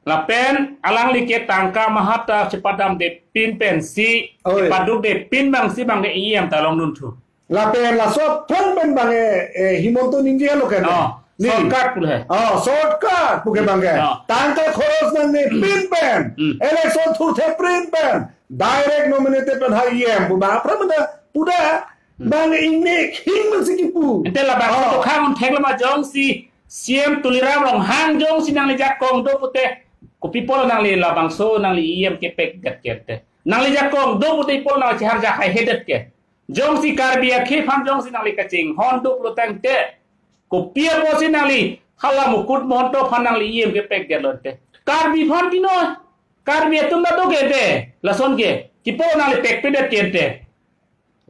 Lapen alangli ke tangka mahat ta chepadamde pin pensi Oi. chepadukde pin bangsi bang ke E M ta longdun thu. Lapen laso aphrang pen bang e, eh, Himanta ningje lo ke. Oh, Ni. Shortcut pule. Oh, shortcut puke bang ke. Oh. Tangka khoros nangne pin pen. Hmm. Election thurthe pin pen. Direct nominated pen ha E M pu bang aphrang pen puda Hmm. bang ingne hing bangsi kipu. Ante labangso Oh. to khang thek lama jongsi C M Tuliram Ronghang jongsi nangli jakong do pute. Kopi apot nangli labangso nangli E M kepekdet ke te. Nangli jakong do pute ipo nangli chehar jakhai hedet ke. Jongsi Karbi akhei aphan jongsi nangli kachinghon do pulo tangte. Kopi apotsi nangli hala Mukut Mohan to aphan nangli E M kepekdet lo te. Karbi aphan pino. Karbi atum na do ke te. Lason ke. Kipu nangli pekpedet ke te.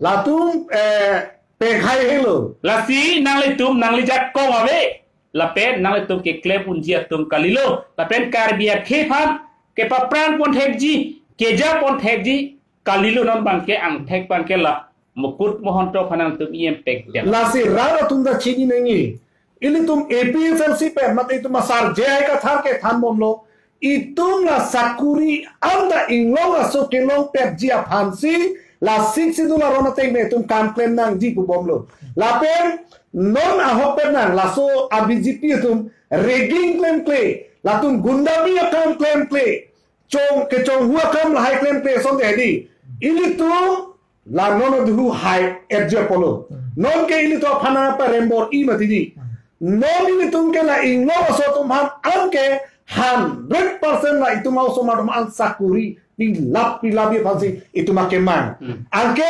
Latum, eh, pekhai helo. Lasi nanglitum nangli jakong ave. Lapen nanglitum keklem unji atum kalilo. Lapen Karbi akhei aphan kepaphrang pon thekji, keja pon thekji, kalilo non bang ke angthek bang ke la Mukut Mohan to aphan nangtum E M pekdet. Lasi rat atum ta chini nangji. Ilitum A P H L C pen mate itum asar J I Kathar kethan bomlo. Itum la sakuri anta inglong aso kelongpetji aphansi la Sixth Schedule aron ateng me itum kam klem nangji pu bomlo. Lapen non ahok pen nang laso a B J P atum rigging klemkle, latum gundami akam klemkle, chong kechonghu akam lahai klemkle ason te hedi. Ilitum la non aduhu hai et ji apotlo. Hmm. Non ke ilitum aphan apa rembor-i mati di. Hmm. Non ilitum ke la inglong aso atum aphan anke hundred percent la itum a-osomar atum an sakuri pilap pilap-i aphansi itum akemang. Hmm. Anke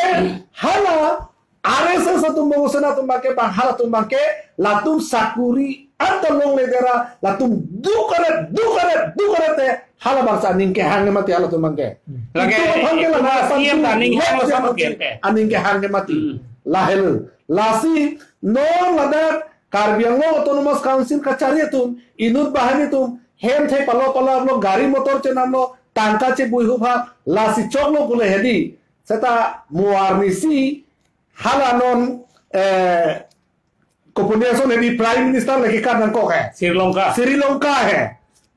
hala R S S atum, Bongosena atum bang ke bang halatum bang ke latum sakuri anta longledet ra latum dukaret dukaret dukaret te hala bangso aning kehang mati halatum bang ke. Hmm. Lake Itum aphan ke itum la a C M ta aning hang lo sama kente. Aning kehang mati. Hmm. Lahelo. Lasi non ladak Karbi Anglong Autonomous Council kachari atum, inut banghini atum, hem the palo palo lo gari motor chenamlo, tangka chebui hupha, lasi choklo pule hedi. Seta mo arnisi hala non, eh, kopi ason hedi Prime Minister lake kan nangkok he. Sri Lanka. Sri Lanka he.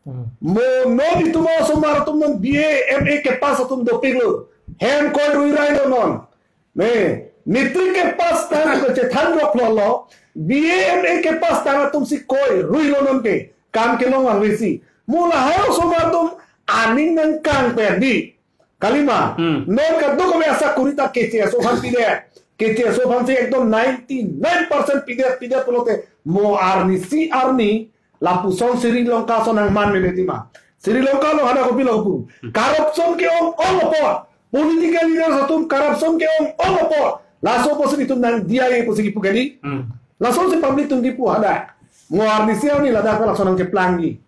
Hmm. Mo non itum a-osomar atum non B A, M A kepass atum dopiklo. Hem koi rui railo non. Ne, matric kepass tang ke chethan rok lo lo. B A, M A kepass tang atumsi koi ruilo non ke. Kam kelong ang risi. Mo lahai a-osomar atum aning nangkang pen di. Kalima, Hmm. non kadokave asakuri ta K C S O aphan pidet. K C S O aphansi ekdom ninety nine percent pidet, pidet pulote mo arnisi arni lapuson Sri Lanka ason nangman mene tima. Sri Lanka along hadak kopilo pu. Hmm. Corruption ke-ong-ong apot. Political leaders atum corruption ke-ong-ong apot. Laso apotsi itum nangdiya pusi kipu kali. Hmm. Lasonsi public atum kipu hadak. Mo arnisi arni ladak lason nangkeplang di.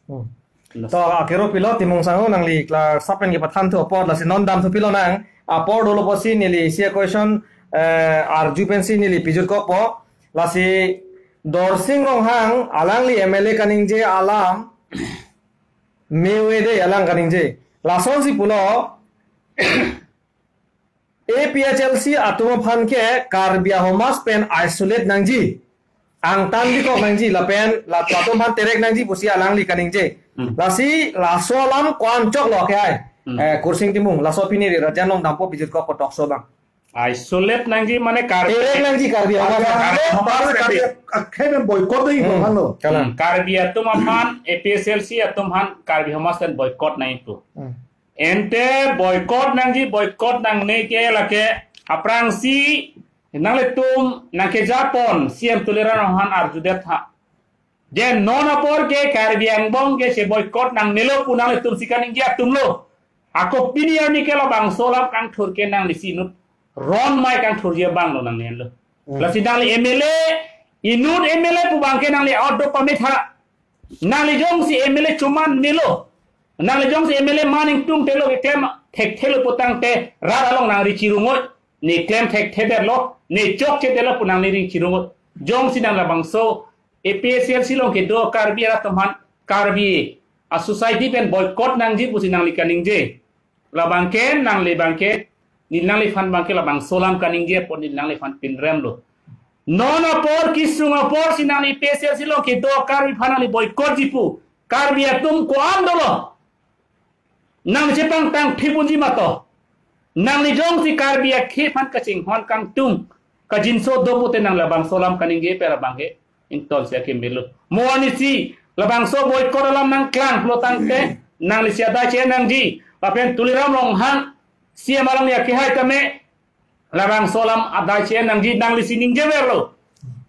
Hmm. To akero pilo Timung Sangho nangli kla sapen kepathan thu apot lasi non dam thu pilo nang apor dolo apotsi neli isi a-question, eh, arju pensi neli pijut kokpo lasi Dorsing Ronghang alangli M L A kaningje alam me-ave de alang kaningje lasonsi pulo A P H L C atum aphan ke Karbi asomas pen isolate nangji, angtan bikok nangji lapen latum aphan terek nangji pusi alangli kaningje. Hmm. Lasi laso alam ko-an choklo ke ai. Hmm. Eh, Kursing Timung, laso pini ri Rajen Longdampo bijut kok kotok so bang. Isolate nangji mane Karbi. Terek nangji Karbi asomas. Karbi asomas Karbi. Akhai pen boycott dei Hmm. Bang lo. Kalang. Hmm. Karbi atum aphan, A P H L C atum aphan Karbi asomas pen boycott nangji pu. Hmm. Ante boycott nangji, boycott nangne ke lake aphrangsi nanglitum nangkejapon C M Tuliram Ronghang arjudet ha. Je non apor ke Karbi angbong ke che boycott nangnelo pu nanglitum si kaningje atum lo. Ako pini arni ke labangso alam kangthur ke nanglisi inut ron mai kangthurji abang lo nangnelo. Hmm. Lasi nangli M L A, inut M L A pu bang ke nangli out do pamit ha. Nangli jongsi M L A choman nelo. Nangli jongsi M L A man ingtungte lo, keklem thekthelo putangte rat along nangri chirungot. Ne klem thekthedetlo, ne chokchedetlo pu nangli ri chirungot. Jongsi nang labangso A P H L C along kedo Karbi arat atum aphan, Karbi a-society pen boycott nangji pusi nangli kaningje. Labang ke nangli bang ke, ne nangliphan bang ke labangso alam kaningje apot ne nangliphan pinrem lo. Non apor kesung apor si nangli A P H L C along kedo Karbi aphan nangli boycott ji pu. Karbi atum ko-an dolo. Nangli chepangtang thip unji ma to. Nangli jongsi Karbi akhei aphan kachinghon kangtung, kajinso do pute nang labangso alam kaningje pen labang ke ingtonsi akemelo. Mo arnisi labangso boycott alam nangklang pulo tangte nanglisi adai che-en nangji. Lapen Tuliram Ronghang C M alangli akehai tame labangso alam adai che-en nangji, nanglisi ningjeverlo.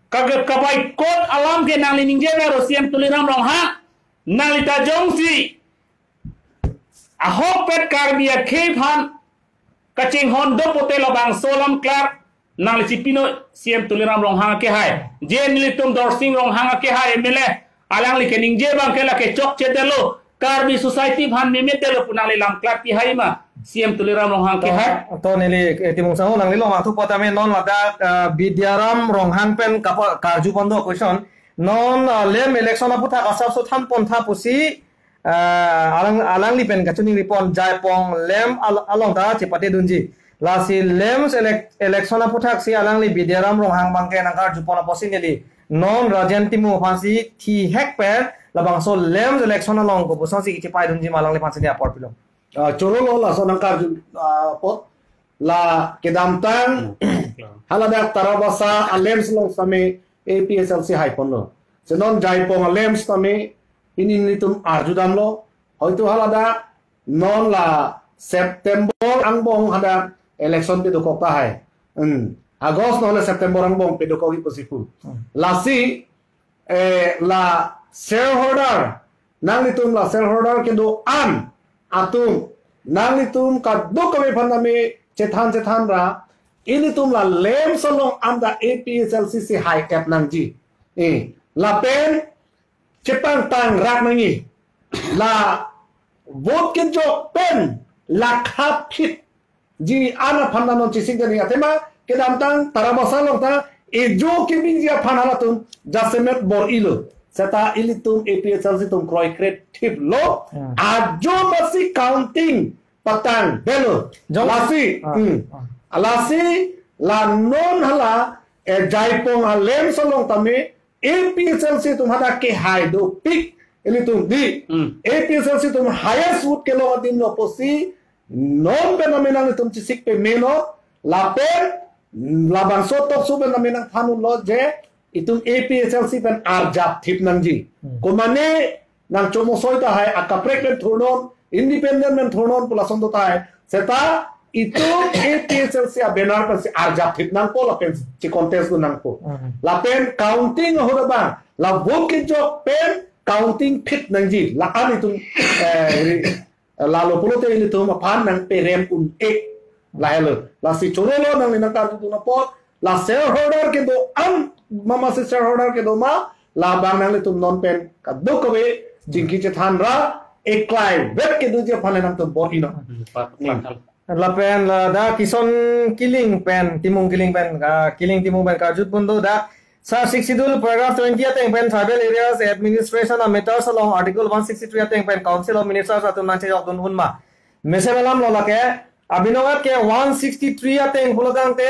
Ka, ka, kaboycott alam ke nangli ningjeverlo C M Tuliram Ronghang. Nangli ta jongsi ahokpet Karbi akhei aphan kachinghon do pute labangso alam klar nanglisi pino C M Tuliram Ronghang akehai. Je nelitum Dorsing Ronghang akehai M L A, alangli keningje bang ke lake chokchedetlo. Karbi society aphan memedetlo pu nangli lam klar pihai ma C M Tuliram Ronghang akehai. To, to neli, eh, Timung Sangho, nangli longthur pota me non ladak, eh, Bidyaram Ronghang pen kapa karjupon do question. Non, eh, lem election aputhak asapso thanpon tha pusi, eh, alang, alangli pen kachiningripon Jaipong lem al-, along ta chepate dunji. Lasi lem elec-, election aputhak si alangli Bidyaram Ronghang bang ke nangkarjupon apotsi neli non Rajen Timung aphansi thihek pen labangso lem election along kopusonsi kechepai dunji ma alangliphansi ne apor pilo. Ah, choro lo laso nangkarju, ah, apot la kedamtang haladak Tarabasa a-LAMPS along sitame A P H L C haiponlo. Si non Jaipong a-LAMPS sitame pini nelitum arjudamlo. Hoito haladak non la September angbong hadak election pedokok tahai. Hmm. August nohole September angbong pedokok-i pusi pu. Hmm. Lasi, eh, la shareholder, nanglitum la shareholder kedo-an atum, nanglitum kadokave aphan tame chethan chethan ra, ilitum la LAMPS along anta A P H L C si hai-et nangji. Eh, lapen chepangtang rak nangji. La vote kejok pen lakha phit ji an aphan ta non chesik dani athema kedamtang Tarabasa along ta ejo kebingji aphan halatum jasemet bor-ilo. Seta ilitum A P H L C atum kroikre thiplo. Hmm. Ajo masi counting patangdetlo. Jong- Lasi, ah, hmm. Ah. Lasi la non hala, eh, Jaipong a-LAMPS along tame A P H L C atum hadak kehai dopik ilitum dei. Hmm. A P H L C atum highest vote kelong adim lo pusi non pen tame nanglitum chesik pamelo, lapen labangso tokso pen tame nangthan unlo je itum A P H L C pen arjap thip nangji. Hmm. Komane nangchomosoi tahai, akaprek pen thurnon, independent pen thurnon pu lason do tahai. Seta itum A P H L C a-banner pensi arjap thip nangpo lapen si contest dun nangpo. Hmm. Lapen counting ahut abang, la vote kejok pen counting phit nangji. La-an itum, eh, ri-, lalo pulote ilitum aphan nangperem un-e. Lahelo. Lasi choro lo nangli nangkarjudun apot, la shareholder kedo-an, mama si shareholder kedo ma, labang nanglitum non pen kadokave chingki chethan ra, eklai vet kedoji aphan le nangtum bor-inon. Hmm, pa-, pa-, Lapen ladak Kison Killing pen, Timung Killing pen, ah, Killing Timung pen karjupon do dak. Sa Sixth Schedule paragraph twenty ateng pen tribal areas administration a-matters along Article one sixty-three ateng pen Council of Ministers atum nangchejokdun un ma. Mesen alam lo lake, Abinongat ke one sixty-three ateng pulotangte,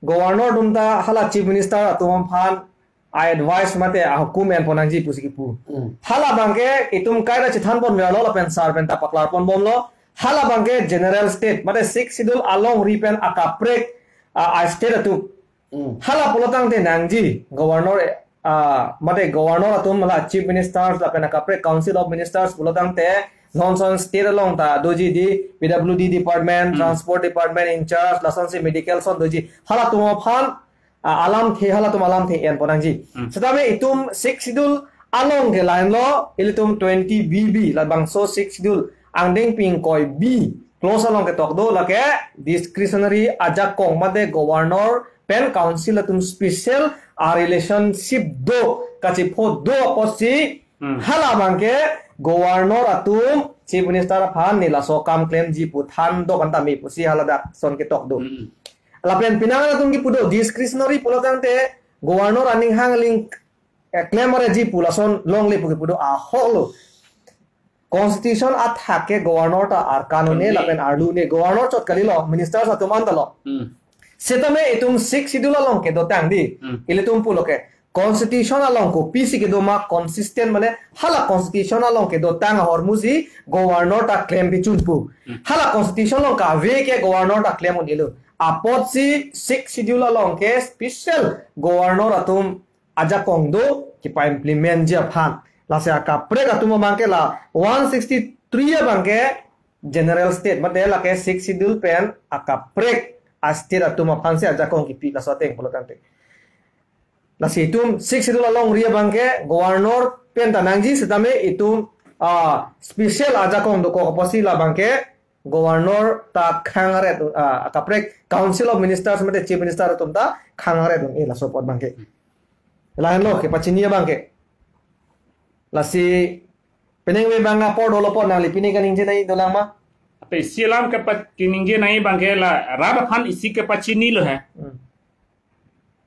Governor atum ta hala Chief Minister atum aphan a-advice mate ahukum enpon nangji pusi kipu. Hmm. Hala abangke itum kaira chethanponverlo lapen sar pen ta paklarponbomlo. Hala abangke general state mate Sixth Schedule alongri pen akaprek a, a-state atum. Hmm. Hala pulotangte nangji Governor, a, mate Governor atum hala Chief Ministers lapen akaprek Council of Ministers pulotangte non son state along ta doji di P W D department, Hmm. transport department in charge, lasonsi medical son doji. Halatum aphan, a, alamthe, halatum alamthe enpon nangji. Hmm. Setame itum Sixth Schedule along ke lahenlo, ilitum twenty B B, labangso Sixth Schedule angdeng pi ingkoi B clause along ketok do, lake discretionary ajakong mate Governor pen Council atum special a-relationship do, kachipho do apotsi, Hmm. hala abangke Governor atum Chief Minister aphan ne laso akam klemji pu than do kan tame pusi hala dak son ketok do. Hmm. Lapen penang atum kipu do, discretionary pulotangte Governor aning hang ling, eh, klem areji pu lason longle pu kipu do, ahoklo. Constitution athak ke Governor ta arkan un-e, Un-e. lapen arlu un-e, Governor chot kalilo, Ministers atum an talo. Hmm. Setame itum Sixth Schedule along kedotang di. Hmm. Ilitum pulo ke Constitution along kopisi kedo ma consistent mane hala Constitution along kedotang ahormusi Governor ta klem pichun pu. Hmm. Hala Constitution along kave ke Governor ta klem un-elo. Apotsi Sixth Schedule along ke special Governor atum ajakong do kipa-implement ji aphan. Lasi akaprek atum abangke la one sixty-three abangke general state, mate lake Sixth Schedule pen akaprek a-state atum aphansi ajakong kipi laso ateng pulotangte. Lasi itum Sixth Schedule alongri abangke Governor pen ta nangji setame itum, ah, special ajakong dokok apotsi labangke Governor ta khang aret, ah, akaprek Council of Ministers mate Chief Minister atum ta khang aret un-e laso apot abangke. Lahenlo kepachini abangke. Lasi penang ave abang apor dolo apot nangli pini kaningje nangji dolang ma? Ape isi alam kepa-, kaningje nangji abangke la rat aphan isi kepachinilo he. Hmm.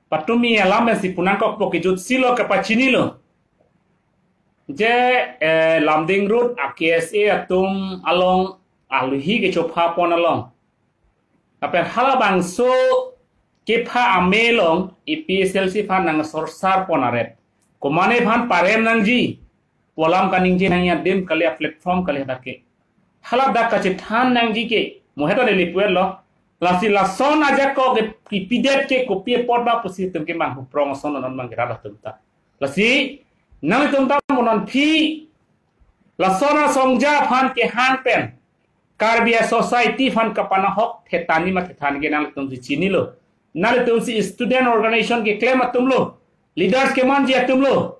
Patumi alam si punangkokpo, kejutsilo kepachinilo. Je, eh, Lumding Road a-K S A atum along aluhi kechophapon along. Lapen halabangso kepha ame along A P H L C aphan nangsorsarpon aret. Komane aphan parem nangji pu alam kaningje nangji adim kali, a-platform kali hadak ke. Hala dak kachethan nangji ke, mo heta neli puetlo. Lasi lason ajakong ke kipidet ke kopi apot ba pusi itum ke manghu prong ason non abangke rat atum ta. Lasi nanglitum ta mo non phi lason asongja aphan kehang pen Karbi a-society aphan kapanahok thetani ma thethan ke nanglitum si chinilo. Nanglitum si student organization keklem atumlo. Leaders kemanji atumlo.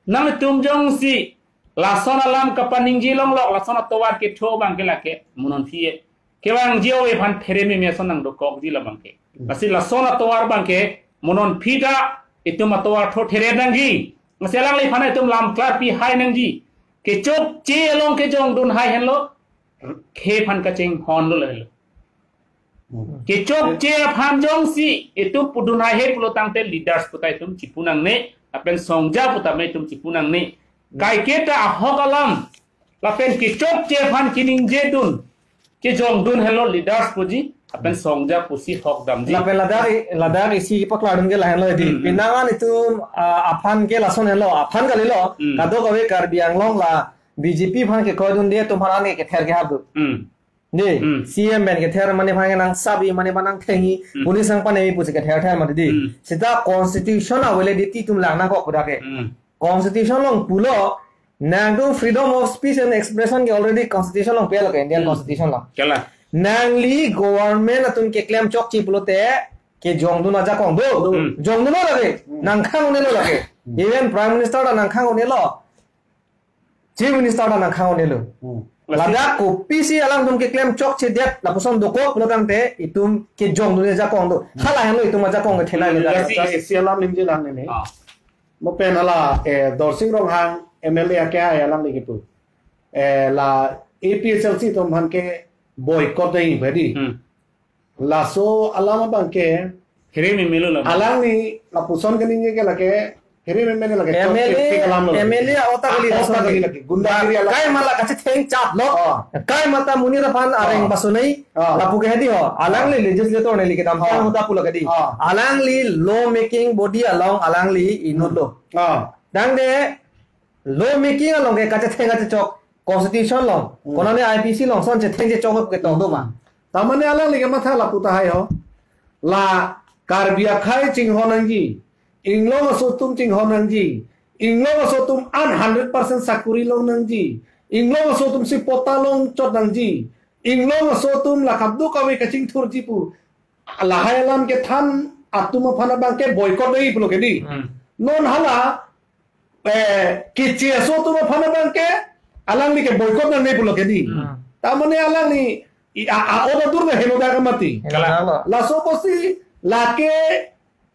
Nanglitum jongsi lason alam kapaningje longlok, lason atovar ketho abangke lake mo non phi e. Kevangji ove aphan pherememe ason nangdokokji labangke. Lasi lason atovar abangke mo non phi ta itum atovar tho there nangji. Lasi alangliphan itum lam klarpi hai nangji. Kechokche along kejongdun hai henlo, khei aphan kachinghonlo lahelo. Hmm. Kechokche aphan jongsi itum pudun hai he pulotangte leaders pu ta itum chipu nangne, lapen songja pu tame itum chipu nangne. Hmm. Kaiketa ahok alam, lapen kechokche aphan kaningjedun, kejongdun henlo leaders puji, lapen songja pusi hok damji. Lapen ladak i-, ladak isi paklardun ke lahenlo di. Hmm, hmm. Penang an itum, ah, aphan ke lason henlo, aphan kalilo, Hmm. kadokave Karbi Anglong la B J P aphan kekoidunde atum aphan an ke kether kehap do. Hmm. Di, Hmm. C M pen kether mane aphan ke nangsabi mane aphan nangthengji, Hmm. police nangpanemi pusi kether ther mati di. Hmm. Seta constitution a-validity itum lang nangkok pu dak ke. Hmm. Constitution along pulo, nangtum freedom of speech and expression ke already constitution along pelo ke, Indian Hmm. constitution along. Kela. Nangli government atum keklem chokche pulote, kejongdun ajakong do. Hmm. Jongdunlo lake, Hmm. nangkhang un-elo lake. Hmm. Even Prime Minister ta nangkhang un-elo. Chief Minister ta nangkhang un-elo. Hmm. Ladak kopisi alangtum keklem chokchedet, lapuson dokok pulotangte, itum kejongdun ajakong do. Hmm. Hala henlo itum ajakong kethenei le dak. Lasi isi alam ningje lang nene. Ah. Mo pen hala, eh, Dorsing Ronghang M L A akehai alangli kipu. Eh, la A P H L C atum aphan ke boycott dei bedi. Hmm. Laso alam abangke Pherememelo la. Alangli lapuson kaningje ke lake Kere meme lagi. M L A, Chot, chot, chot, M L A a-ota kali, ah, ota kali lagi. Gundagiri alam. Kai mala kachetheng chat lo. Oh. Kai mata monit aphan areng, oh, basonai. Oh. Lapu ke hedi ho. Alangli legislator neli kedam, oh, tang hota pulo kedi. Oh. Alangli law making body along alangli inut lo. Oh. Tangte law making along ke kachetheng kachechok, constitution along, hmm, konane I P C along, son chetheng chechok ke tong do ma. Tamane alangli kematha lapu tahai ho. La Karbi akhei chinghon nangji. Inglong aso atum chinghon nangji. Inglong aso atum an hundred percent sakuri long nangji. Inglong aso atum si patta long chot nangji. Inglong aso atum la kadokave kachingthurji pu. Lahai alam kethan atum aphan abang ke boycott dei pulo kedi. Hmm. Non hala, eh, keche aso atum aphan abang ke alangli ke boycott nangne pulo kedi. Hmm. Tamane alangli i, a, a, order dur na heno da ka mati. Kalang. Laso apotsi lake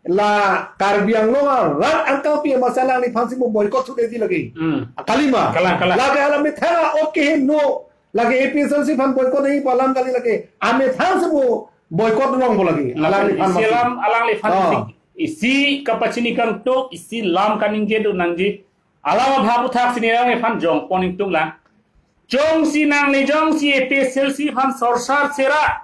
la Karbi Anglong arat angkangpi amatsi alangliphan si mo boycott sude di lagi. Hmm. Kalima. Kalang, kalang. Lake alam methang a-ot keheno. Lake A P H L C aphan boycott nangji pu alam kali lake. Amethang si mo boycott rong bo lagi. Kalang. Alangliphan isi mati. Alam alangliphan, oh, isi, isi kapachini kangtung, isi lam kaningje do nangji. Alam abha aputhak si neli alangliphan jongpon ingtung lang. Jongsi nangli jongsi A P H L C aphan sorsar sera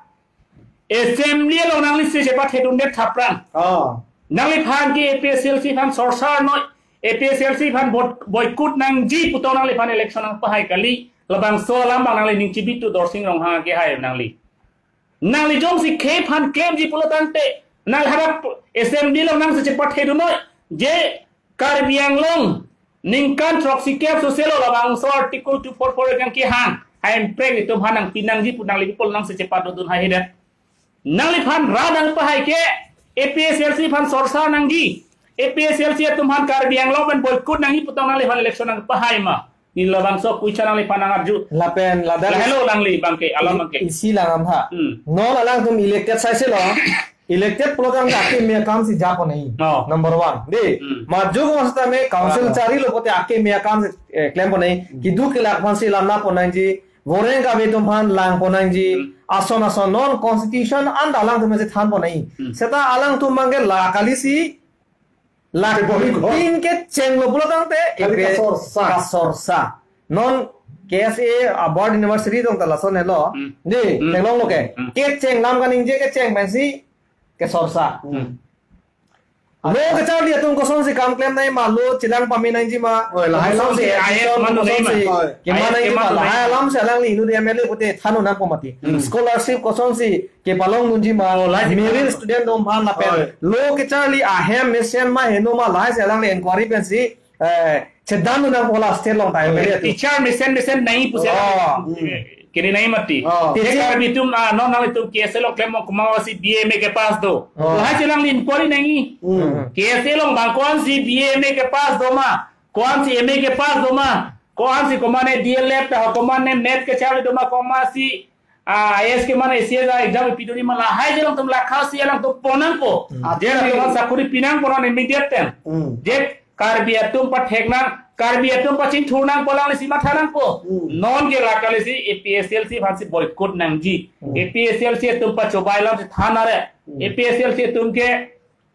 assembly along nangli si chepathe dundet thapran. Oh. Nangliphan ke A P H L C aphan sorsar noi, A P H L C aphan bot-, boycott nangji pu tong nangliphan election nangpahai kali. Labangso alam abang nangli ning chibitu Dorsing Ronghang ke hai nangli. Nangli jongsi khei aphan klemji pulo tangte, nang harap assembly along nang si chepathe dun noi, je Karbi Anglong ningkan throksi kep soselo labangso Article two four four kang kehang, hai imprek itum aphan nangpi nangji pu nangli people nang si chepat dun hai hedet. Nangliphan rat nangpahai ke A P H L C aphan sorsar nangji. A P H L C atum aphan Karbi Anglong pen boycott nangji pu tong nangliphan election nangpahai ma. Neli labangso kuicha nangliphan nangarju. Lapen ladak lahelo alangli abang ke, alam abang ke. Isi lang amha. Hmm. Non alangtum elected saiselo. Elected pulo tangte akeme akam si japon nangji. Oh. Number one. Dei. Hmm. Majok mas tame council, oh, charilo pulote akeme akam si, eh, klempon nangji. Hmm. Keduk kelak aphan si lam napon nangji. Voreng kave atum aphan langpon nangji. Hmm. Ason ason non constitution anta alangtum si thanpon nangji. Hmm. Seta alangtum abang ke la kali si la, ke boycott. Tin kechenglo pulo tangte, kali ipe kasorsa. Kasorsa. Non K S A a-birth anniversary tong ta lason helo. Hmm. Dei, hmm, chenglonglo ke. Hmm. Kecheng lam kaningje kecheng pensi kesorsa. Hmm. Lo kacharli atum kosonsi kam klem nangji ma, lo chelang pame nangji ma. Oi, lahai alam kosonsi si I A S admission, manu nangji ma. Kosonsi, oi, kema I A S nangji ma, kema lahai nangji ma. Alam si alangli inut M L A pute than nangpo mati. Hmm. Scholarship kosonsi kepalong dunji ma, oh, lahai si merit student atum aphan lapen, oi, lo kacharli ahem mesen ma heno ma lahai si alangli inquiry pensi, eh, chedan nangpo la state along ta, oi, M L A atum. Teacher mesen mesen nangji pusi, oh, alang, eh, kiri nangji mati. Oh. Teacher. Teacher atum, ah, non nanglitum K S A along klem mo komatsi B A M A ke pass do. Oh. Lahai si alangli inquiry nangji. Hmm. K S A along abang ko-ansi B A M A ke pass do ma, ko-ansi M A ke pass do ma, ko-ansi komane D L Ed ta, komane NET kacharli do ma, komatsi ah, I A S kemane A C S exam pi dunji ma, lahai si alangtum lakha si alangtum pon nangpo. Hmm. Je alangtum sakuri pi nangpo non immediate time. Hmm. Je Karbi atum pathek nang, Karbi atum pachingthur nangpo, alangli si matha nangpo. Hmm. Non ke la kali si A P H L C aphan si boycott nangji. Hmm. A P H L C atum pachobei alam si than are. Hmm. A P H L C atum ke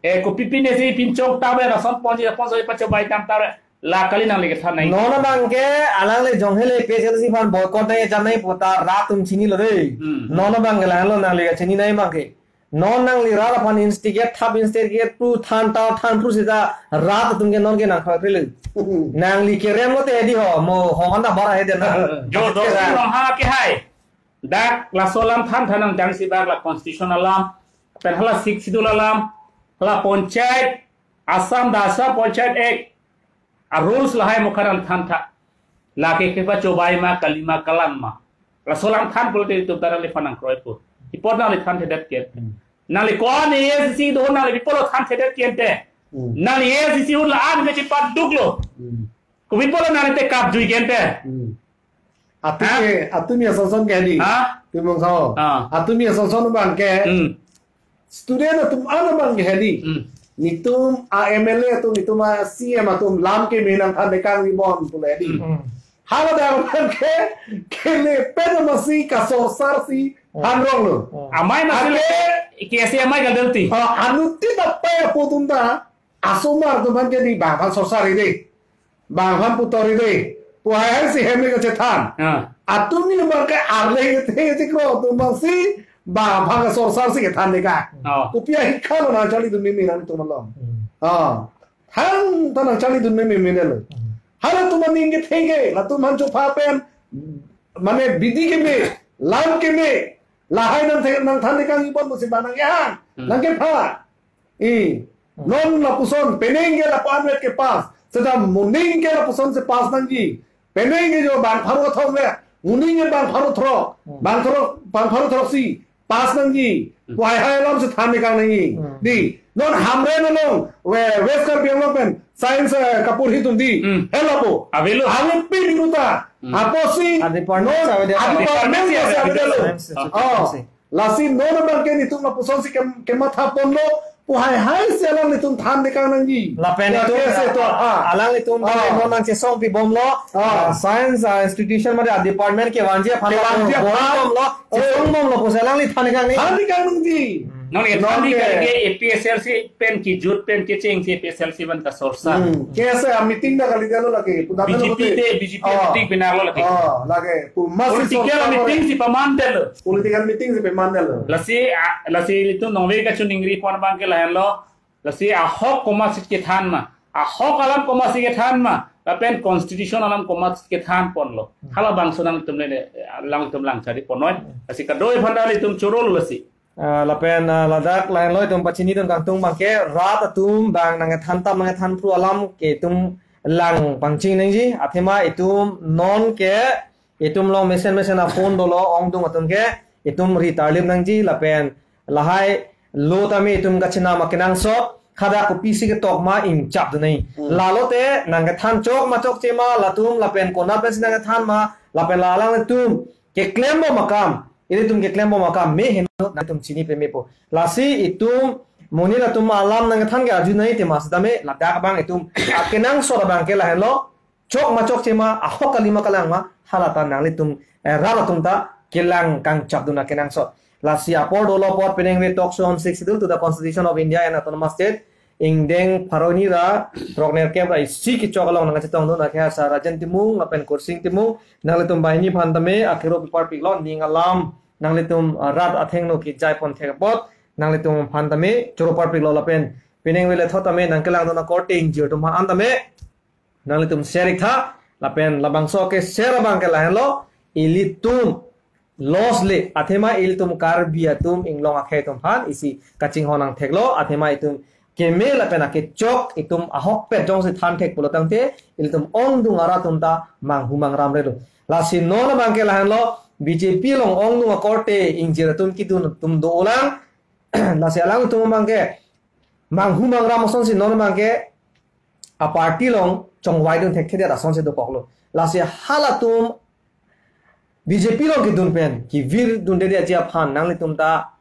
eh, kopi pine si pinchong ta ave, lason ponji, ponji pachobei tang ta ave. La kali nangli kethan nangji. Non abang ke, alangli jong hele A P H L C aphan boycott nangji, jam nangji pu ta rat atum chinilo dei. Hmm. Non abang ke lahelo nangli kachini nangji abang ke. Non nangli rat aphan instigate, thap instigate pu than ta than pu seta rat atum ke non ke nangkhoi phele. Hmm. Nangli kerem lote hedi ho, mo ho anta bara hedi na. Jo, Dorsing Ronghang ke hai. Dak laso alam thantha nang jangsi dak la constitution alam, pen hala Sixth Schedule alam, hala panchayat, Assam dak Assam Panchayat Act, a-rules lahai mukha nang thantha. Lake kepachobei ma kalima kalang ma. Laso alam than pulote itum ta nangliphan nangkroipo. Ipot nangli thanthedet ke. Hmm. Nangli ko-an A S D C do nangli pi apotlo thanthedet ke ante. Hmm. Nangli A S D C ahut la-an ke chepaduklo. Hmm. Kopi apotlo nangli tekap jui ke ante. Hmm. Atum, ha? Ke, atum ya sonson ke di. Ha? Timung sao. Ha. Atum ya sonson abang ke. Hmm. Student atum an abang ke di. Hmm. Netum a-M L A atum, netum a-C M atum lam keme nangthan dekang ribon pu le di. Hmm. Hala dak abang ke, kelepen amatsi kasorsar si, hmm, than ronglo. Hmm. Amei amatsi le, ake, K S A amei kal delti. Ah, anuttin apai apo atum ta, asomar atum aphan ke di bang aphan sorsar ide. Bang aphan putor ide. Pu haihai si hem le kachethan. Ah. Atum ni bang ke arle kethe keche kro atum aphansi bang aphan ke sorsar si kethan de ka. Oh. Kopi ahikha lo nangcharlidun meme nangtum along. Hmm. Ah. Than ta nangcharlidun meme meme lo. Hmm. Halatum aning kethe ke, latum aphan chopha pen, mane bidi keme, lam keme, lahai nangthe-, nangthan de kang ibon musi ba nangkehang, Hmm. nangkepha. I, non lapuson, penang ke lapu-an vet ke pass, seta moning ke lapuson si pass nangji. Penang ke jo bang pharo thom le, moning ke bang pharo throk, Hmm. bang throk, bang pharo throk si, pass nangji. Hmm. Pu haihai alam si than de kang nangji. Hmm. Di, non Hamren along, we, West Karbi Anglong pen, science, eh, kapur hitum di, Hmm. helo po. Avelo. Ave pi minuta, Hmm. apotsi, A department non, sa ave de. A department Department sa sa ave ave de de. lo. Science, Oh. science. Lasi non abang ke netum lapuson si kem-, kematha ponlo, pu haihai si alanglitum than de kang nangji. Lapen Ya, netum, kese to, ah. alanglitum Ah. non nangchesong pibomlo, Ah. ah, science, ah, institution mate a department kevanji aphan Kevanji aphan. bom lo, Oh. chesong bomlo pusi alangli than de kang nangji. Than de kang nangji. Hmm. Non Non ethan ke ke. ke A P S L C pen kijut pen kecheng si A P S L C pen kasorsar. Hmm. Kese a meeting ta kalidetlo lake. Pudam B J P lote. te, B J P Ah. meeting pinaklo lake. Ah, lake. Pu masi Political sorsar meeting kore. si pamandetlo. Political meeting si pamandetlo. Lasi, ah, lasi ilitum nongve kachiningri pon abang ke lahenlo. Lasi ahok komatsi kethan ma. Ahok alam komatsi kethan ma. Lapen constitution alam komatsi kethan ponlo. Hmm. Halabangso nangtum le, le, alangtum lang chari ponnoi. Hmm. Lasi kadokave aphan ta ilitum chorolo lasi. Ah, lapen, ah, ladak lahenlo itum pachinidun kangtung abang ke rat atum bang nangkethan tam nangkethan phru alam ke itum lang pangching nangji. Athema itum non ke itum along mesen mesen a phone dolo ongdung atum ke itum ri tarlip nangji lapen lahai lo tame itum kachinam akenangsot hadak kopisi ketok ma ingchapdun nangji. Hmm. Lalo te nangkethan chok ma chokche ma latum lapen konat pensi nangkethan ma lapen la alanglitum keklem bom akam, ilitum keklem bom akam me henlo nangtum chini pemepo. Lasi itum monit atum alam nangkethan ke arju nangji tema setame ladak abang itum akenangsot abang ke lahenlo. Chok ma chokche ma, ahok kali ma kalang ma, halata nanglitum, eh, rat atum ta kelang kangchapdun akenangsot. Lasi apor dolo apot penang ave talk show on Sixth Schedule to the Constitution of India and Autonomous State. Ingdeng pharo hini ra, throknerkep ra isi kechok along nangkachetongdun akhei asar Rajen Timung, lapen Kursing Timung, nanglitum banghini aphan tame, akero pipar piklo, ning alam, nanglitum, ah, rat athengno kejai pon thek apot, nanglitum aphan tame, choro par piklo lapen, penang ave le thot tame, nangkelangdun akorte ingjir atum aphan an tame, nanglitum share ik tha, lapen labangso ke share abang ke lahenlo, ilitum loss le, athema ilitum Karbi atum inglong akhei atum aphan, isi kachinghon nangtheklo, athema itum keme lapen akechok, itum ahokpet jongsi than thek pulo tangte, ilitum ongdung arat atum ta manghu mangram relo. Lasi non abang ke lahenlo, B J P along ongdung akorte ingjir atum kedun atum dolang, lasi alangtum abang ke, manghu mangram asonsi non abang ke, a party along chongvaidun thekthedet asonsi dokoklo. Lasi halatum B J P along kedun pen, kevirdunde aji aphan, nanglitum ta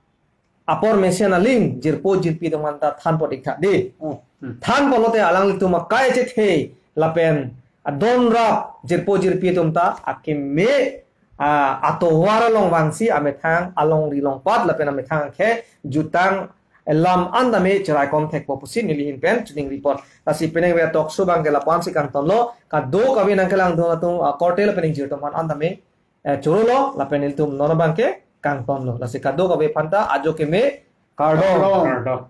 apor mesen aling, jirpo jirpi atum aphan ta than pot ik tha de. Oh. Hmm. Than potlo te alanglitum akai chethe, lapen adon rap, jirpo jirpi atum ta, akeme, ah, atovar along vangsi amethang alongri longpat lapen amethang akhei jutang lam an tame cheraikom thekpo pusi neli ahin pen chiningri pon. Lasi penang ave talk show abang ke lapu-an si kangtonlo, kadokave nangkelangdun atum, ah, korte lapen ingjir atum aphan an tame, eh, chorolo, lapen ilitum non abang ke kangtonlo. Lasi kadokave aphan ta ajo keme, kardom. Kardom. Kardom.